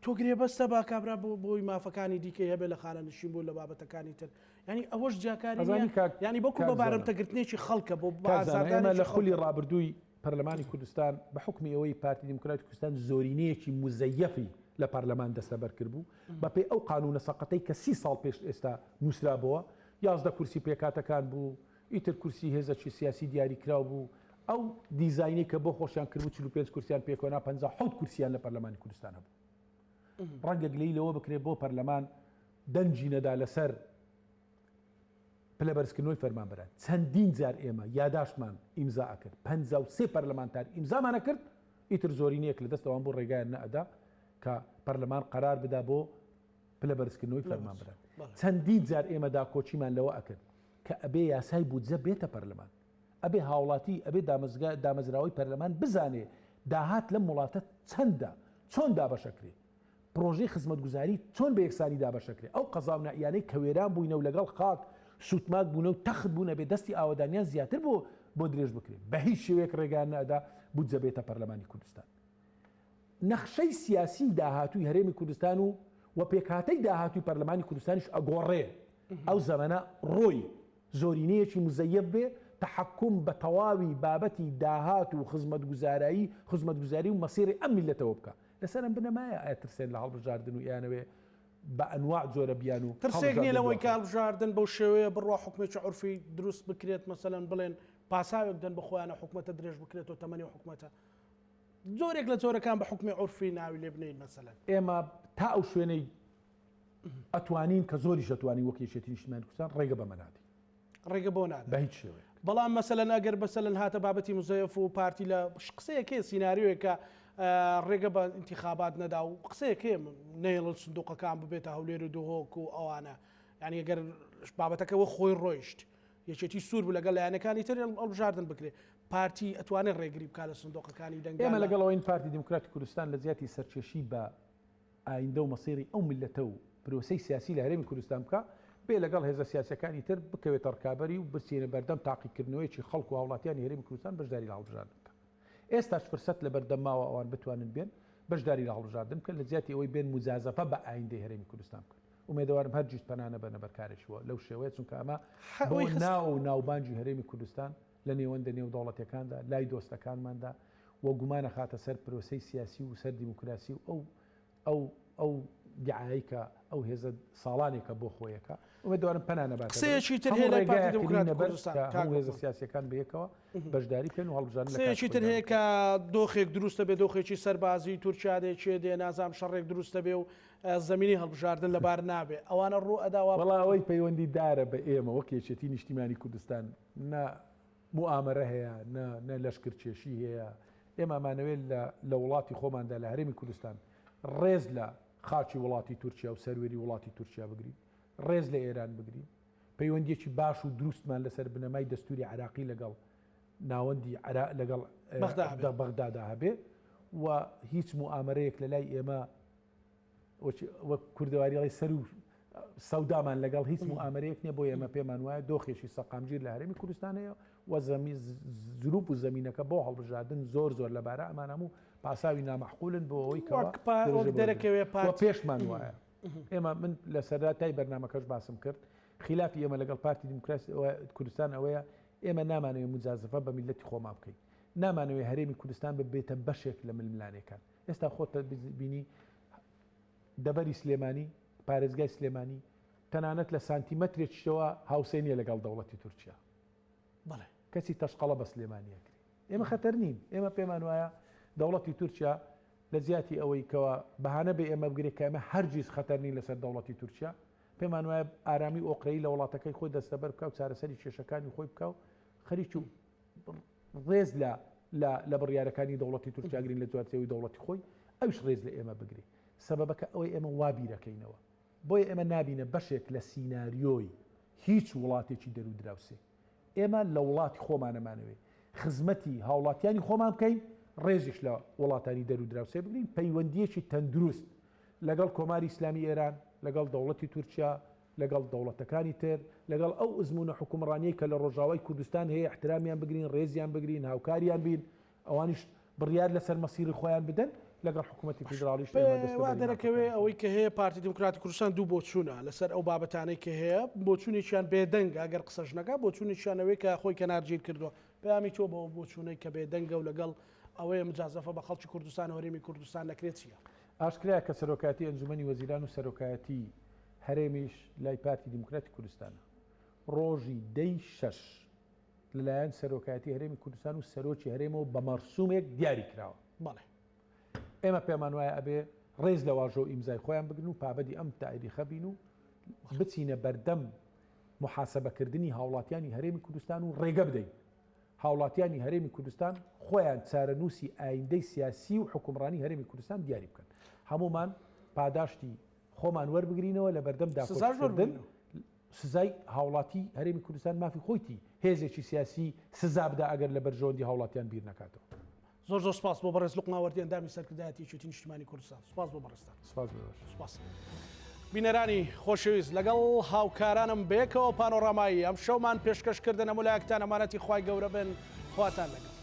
تۆ گرێبەستە با کابرا بۆ بۆی مافەکانی دیکەی هەبێ لە خانە نشین بوو لە بابەتەکانی تر ینی ئەوەش جیاکاری ئەزانی کاک ینی بەکو کاک بە زانا. بارمتەگرتنێکی خەڵکە بۆ بە کاک زانا، ئێمە ئازاردانێکی لە خولی خەڵکە. ڕابردووی پەرلەمانی کوردستان بە حوکمی ئەوەی پارتی دیموکراتی کوردستان زۆرینەیەکی موزەیەفی لە پەرلەمان دەستەبەر کردبوو بەپێی ئەو قانوونە سەقەتەی کە 30 ساڵ پێش ئێستا نووسرابۆوە 11 کورسی پێکهاتەکان بوو ئیتر کورسی هێزەکی سیاسی دیاریکراو بوو ئەو دیزاینەی کە بۆ خۆشیان کردبوو 45 کورسیان پێکۆنا 57 کورسیان لە پەرلەمانی کوردستان هەبوو ڕەنگە گلەیی لەوە بکرێت بۆ پەرلەمان دەنگی نەدا لەسەر پلەبەرزکردنەوەی فەرمانبەران، چەندین جار ئێمە یاداشتمان ئیمزا ئەکرد، 53 پەرلەمانتار ئیمزامان ئەکرد، ئیتر زۆرینەیەک لە دەست ئەوان بوو ڕێگایان نەئەدا کە پەرلەمان قەرار بدا بۆ پلەبەرزکردنەوەی فەرمانبەران. چەندین جار ئێمە داکۆکیمان لەوە ئەکرد کە ئەبێ یاسای بودجە بێتە پەرلەمان، ئەبێ هاوڵاتی، ئەبێ دامەزراوەی پەرلەمان بزانێ داهات لەم وڵاتە چەندە، چۆن دابەشەکرێ. پرۆژەی خزمەتگوزاری چۆن بە یەکسانی دابەشەکرێ؟ ئەو قەزا و ناحیانەی کە وێران بووینە و لەگەڵ خاک سووتماک بوونە و تەخت بوونە بێ دەستی ئاوەدانیان زیاتر بۆ بۆ درێژ بکرێ. بە هیچ شێوەیەک ڕێگایان نەئەدا بودجە بێتە پەرلەمانی کوردستان. نەخشەی سیاسیی داهاتووی هەرێمی کوردستان و و پێکهاتەی داهاتووی پەرلەمانی کوردستانیش ئەگۆڕێ. ئەو زەمەنە ڕۆی. زۆرینەیەکی موزەیەف بێ تەحەکوم بە تەواوی بابەتی داهات و خزمەتگوزارایی خزمەتگوزاری و مەسیری ئەم میللەتەوە بکا. لەسەر ئەم بنەمایە ئەترسێن لە هەڵبژاردن و ئەیانەوێ بە ئەنواع جۆرە بیانوو ترسێک نیە هەڵبژاردن لەوەی کە دواخەن. هەڵبژاردن بەو شێوەیە بڕوا حوکمێکی عورفی دروست بکرێت مەسەلەن بڵێن پاساوێک دەن بە خۆیانە حکومەتە درێژ بکرێتەوە تەمەنی ئەو حکومەتە جۆرێک لە جۆرەکان بە حوکمی عورفی ناوی لێ بنێین مەسەلەن. ئێمە تا ئەو شوێنەی ئەتوانین کە زۆریش ئەتوانین وەک یەکێتی نیشتیمانی کوردستان ڕێگە بەمە نادەین. ڕێگە بۆ نادەن. بە هیچ شێوەیەک. بەڵام مەسەلەن ئەگەر مەسەلەن هاتە بابەتی مزەیەف و پارتی لە قسەیەک هەیە سیناریۆیەکە ڕێگە بە ئینتیخابات نەدا و قسەیەک هەیە نەیەڵن سندوقەکان ببێتە هەولێر و دهۆک و ئەوانە یعنی ئەگەر بابەتەکە وە خۆی ڕۆیشت یەکێتی سوور بوو لەگەڵ لایەنەکانی تر هەڵبژاردن بکرێ پارتی ئەتوانێت ڕێگری بکات لە سندوقەکانی دەنگدان ئێمە لەگەڵ ئەوەین پارتی دیموکراتی کوردستان لە جیاتی سەرکێشی بە ئایندە و مەسیری ئەو میللەتە و پرۆسەی سیاسی لە هەرێمی کوردستان بکا، بێ لەگەڵ هێزە سیاسیەکانی تر بکەوێتە ڕکابەری و بچینە بەردەم تاقیکردنەوەیەکی خەڵک و هاوڵاتیانی هەرێمی کوردستان بەشداری لە هەڵبژاردن بکەن. ئێستاش فرسەت لەبەردەم ماوە ئەوان بتوانن بێن بەشداری لە هەڵبژاردن بکەن لە جیاتی ئەوەی بێن موجازەفە بە ئایندەی هەرێمی کوردستان بکەن. ئومێدەوارم هەرگیز پەنا نەبەنە بەر کارێکی لەو شێوەیە چونکە ئەمە بۆ ناو و ناوبانگی هەرێمی کوردستان لە نێوەندە نێودەوڵەتیەکاندا، لای دۆستەکانماندا و گومان ئەخاتە سەر پرۆسەی سیاسی و سەر دیموکراسی و ئەو ئەو ئەو دیعایەی کە ئەو هێزە ساڵانێکە بۆ خۆیەکە. ئومێدەوارم پەنا نەباتە بەر. قسەیەکی تر هەموو هەیە لای پارتی ڕێگایەک دیموکراتی کردینە بەر کوردستان کە کاک هەموو هێزە لوقمان. سیاسیەکان بەیەکەوە بەشداری بکەن و هەڵبژاردن لە کاتی قسەیەکی تر خۆیدا هەیە بکرێت. کە دۆخێک دروستە بێ دۆخێکی سەربازی تورکیا دێ کێ دێ نازانم شەڕێک دروستە بێ و زەمینەی هەڵبژاردن لەبار نابێ ئەوانە ڕوو ئەدا وا وەڵا ئەوەی پەیوەندی دارە بە ئێمە وەک یەکێتی نیشتیمانی کوردستان نە موئامەرە هەیە نە نە لەشکرکێشی هەیە، ئێمە ئەمانەوێت لە لە وڵاتی خۆماندا لە هەرێمی کوردستان ڕێز لە خاکی وڵاتی تورکیا و سەروەری وڵاتی تورکیا بگرین، ڕێز لە ئێران بگرین، پەیوەندییەکی باش و دروستمان لەسەر بنەمای دەستووری عێراقی لەگەڵ ناوەندی عێرا لەگەڵ بەغدادا هەبێ و هیچ موئامەرەیەک لە لای ئێمە وەک کوردەواری ئەڵێ سەر و سەودامان لەگەڵ هیچ موئامەرەیەک نییە بۆ ئێمە پێمان وایە دۆخێکی سەقامگیر لە هەرێمی کوردستان هەیە و زەمی زروپ و زەمینەکە بۆ هەڵبژاردن زۆر زۆر لەبارە ئەمان هەموو پاساوی نامەعقولن بۆ ئەوەی کە دەرەکەوێ پێشمان وایە ئێمە من لە سەرەتای بەرنامەکەش باسم کرد خلافی ئێمە لەگەڵ پارتی دیموکراسی کوردستان ئەوەیە ئێمە نامانەوێت مجازفە بە میلەتی خۆمان بکەین نامانەوێت هەرێمی کوردستان ببێتە بەشێک لە ململانێکان ئێستا خۆت بینی دەڤەری سلێمانی، پارێزگای سلێمانی تەنانەت لە سانتیمەترێکیشەوە هاوسێ نییە لەگەڵ دەوڵەتی تورکیا. بەڵێ. کەچی تەشقەڵە بە سلێمانی ئەکرێ. ئێمە خەتەر نین. ئێمە پێمان وایە دەوڵەتی تورکیا لە جیاتی ئەوەی کەوا بەهانە بێ ئێمە بگرێ کە ئێمە هەرگیز خەتەر نین لەسەر دەوڵەتی تورکیا، پێمان وایە ئارامی و ئۆقرەیی لە وڵاتەکەی خۆی دەستەبەر بکا و چارەسەری کێشەکانی خۆی بکا و خەریکی ڕێز لە لە لە بڕیارەکانی دەوڵەتی تورکیا گرین لە چوارچێوەی دەوڵەتی خۆی ئەویش ڕێز لە ئێمە بگرێ سەبەبەکە ئەوەی ئێمە وا بیرەکەینەوە بۆیە ئێمە نابینە بەشێک لە سیناریۆی هیچ وڵاتێکی دەرو دراوسێ ئێمە لە وڵاتی خۆمانەمانەوێ خزمەتی هاوڵاتیانی خۆمان بکەین ڕێزیش لە وڵاتانی دەرو دراوسێ بگرین پەیوەندیەکی تەندروست لەگەڵ کۆماری ئیسلامی ئێران لەگەڵ دەوڵەتی تورکیا لەگەڵ دەوڵەتەکانی تر، لەگەڵ ئەو ئەزموونە حوکمڕانیەی کە لە ڕۆژاوای کوردستان هەیە ئیحترامیان بگرین، ڕێزیان بگرین، هاوکاریان بین، ئەوانیش بڕیار لەسەر مەسیری خۆیان بدەن، لەگەڵ حکوومەتی فیدراڵیش ئێمە وا دەستەبەری دەرەکەوێ مافەکانی ئەوەی کە هەیە پارتی دیموکراتی کوردستان دوو بۆچوونە لەسەر ئەو بابەتانەی کە هەیە، بۆچوونێکیان بێدەنگە ئەگەر قسەش نەکا، بۆچوونێکیان ئەوەی کە خۆی کەنارگیر کردووە. پەیامی تۆ بەو بۆچوونەی کە بێدەنگە و لەگەڵ ئەوەیە مجازەفە بە خەڵکی کوردستان و هەرێمی کوردستان نەکرێت چییە؟ ئاشکرایە کە سەرۆکایەتی ئەنجومەنی وەزیران و سەرۆکایەتی هەرێمیش لای پارتی دیموکراتی کوردستانە. ڕۆژی دەی شەش لەلایەن سەرۆکایەتی هەرێمی کوردستان و سەرۆکی هەرێمەوە بە مەرسومێک دیاری کراوە. بەڵێ. ئێمە پێمان وایە ئەبێ ڕێز لە واژۆ و ئیمزای خۆیان بگرن و پابەدی ئەم تاریخە بین و بچینە بەردەم محاسبەکردنی هاوڵاتیانی هەرێمی کوردستان و ڕێگە بدەین هاوڵاتیانی هەرێمی کوردستان خۆیان چارەنووسی ئایندەی سیاسی و حوکمڕانی هەرێمی کوردستان دیاری بکەن. هەموومان پاداشتی خۆمان وەربگرینەوە لە بەردەم داکۆکیکردن سزای هاوڵاتی هەرێمی کوردستان مافی خۆیتی هێزێکی سیاسی سزا بدا ئەگەر لە بەرژەوەندی هاوڵاتیان بیر نەکاتەوە. زۆر زۆر سپاس بۆ بەڕێز لوقمان وەردی ئەندامی سەرکردایەتی یەکێتی نیشتیمانی کوردستان سپاس بۆ بەڕێزتان. سپاس بۆ ئێوەش. سپاس. بینەرانی خۆشەویست لەگەڵ هاوکارانم بەیەکەوە پانۆرامایی ئەمشەومان پێشکەش کردن هەموو لایەکتان ئەمانەتی خوای گەورە بن خواتان لەگەڵ.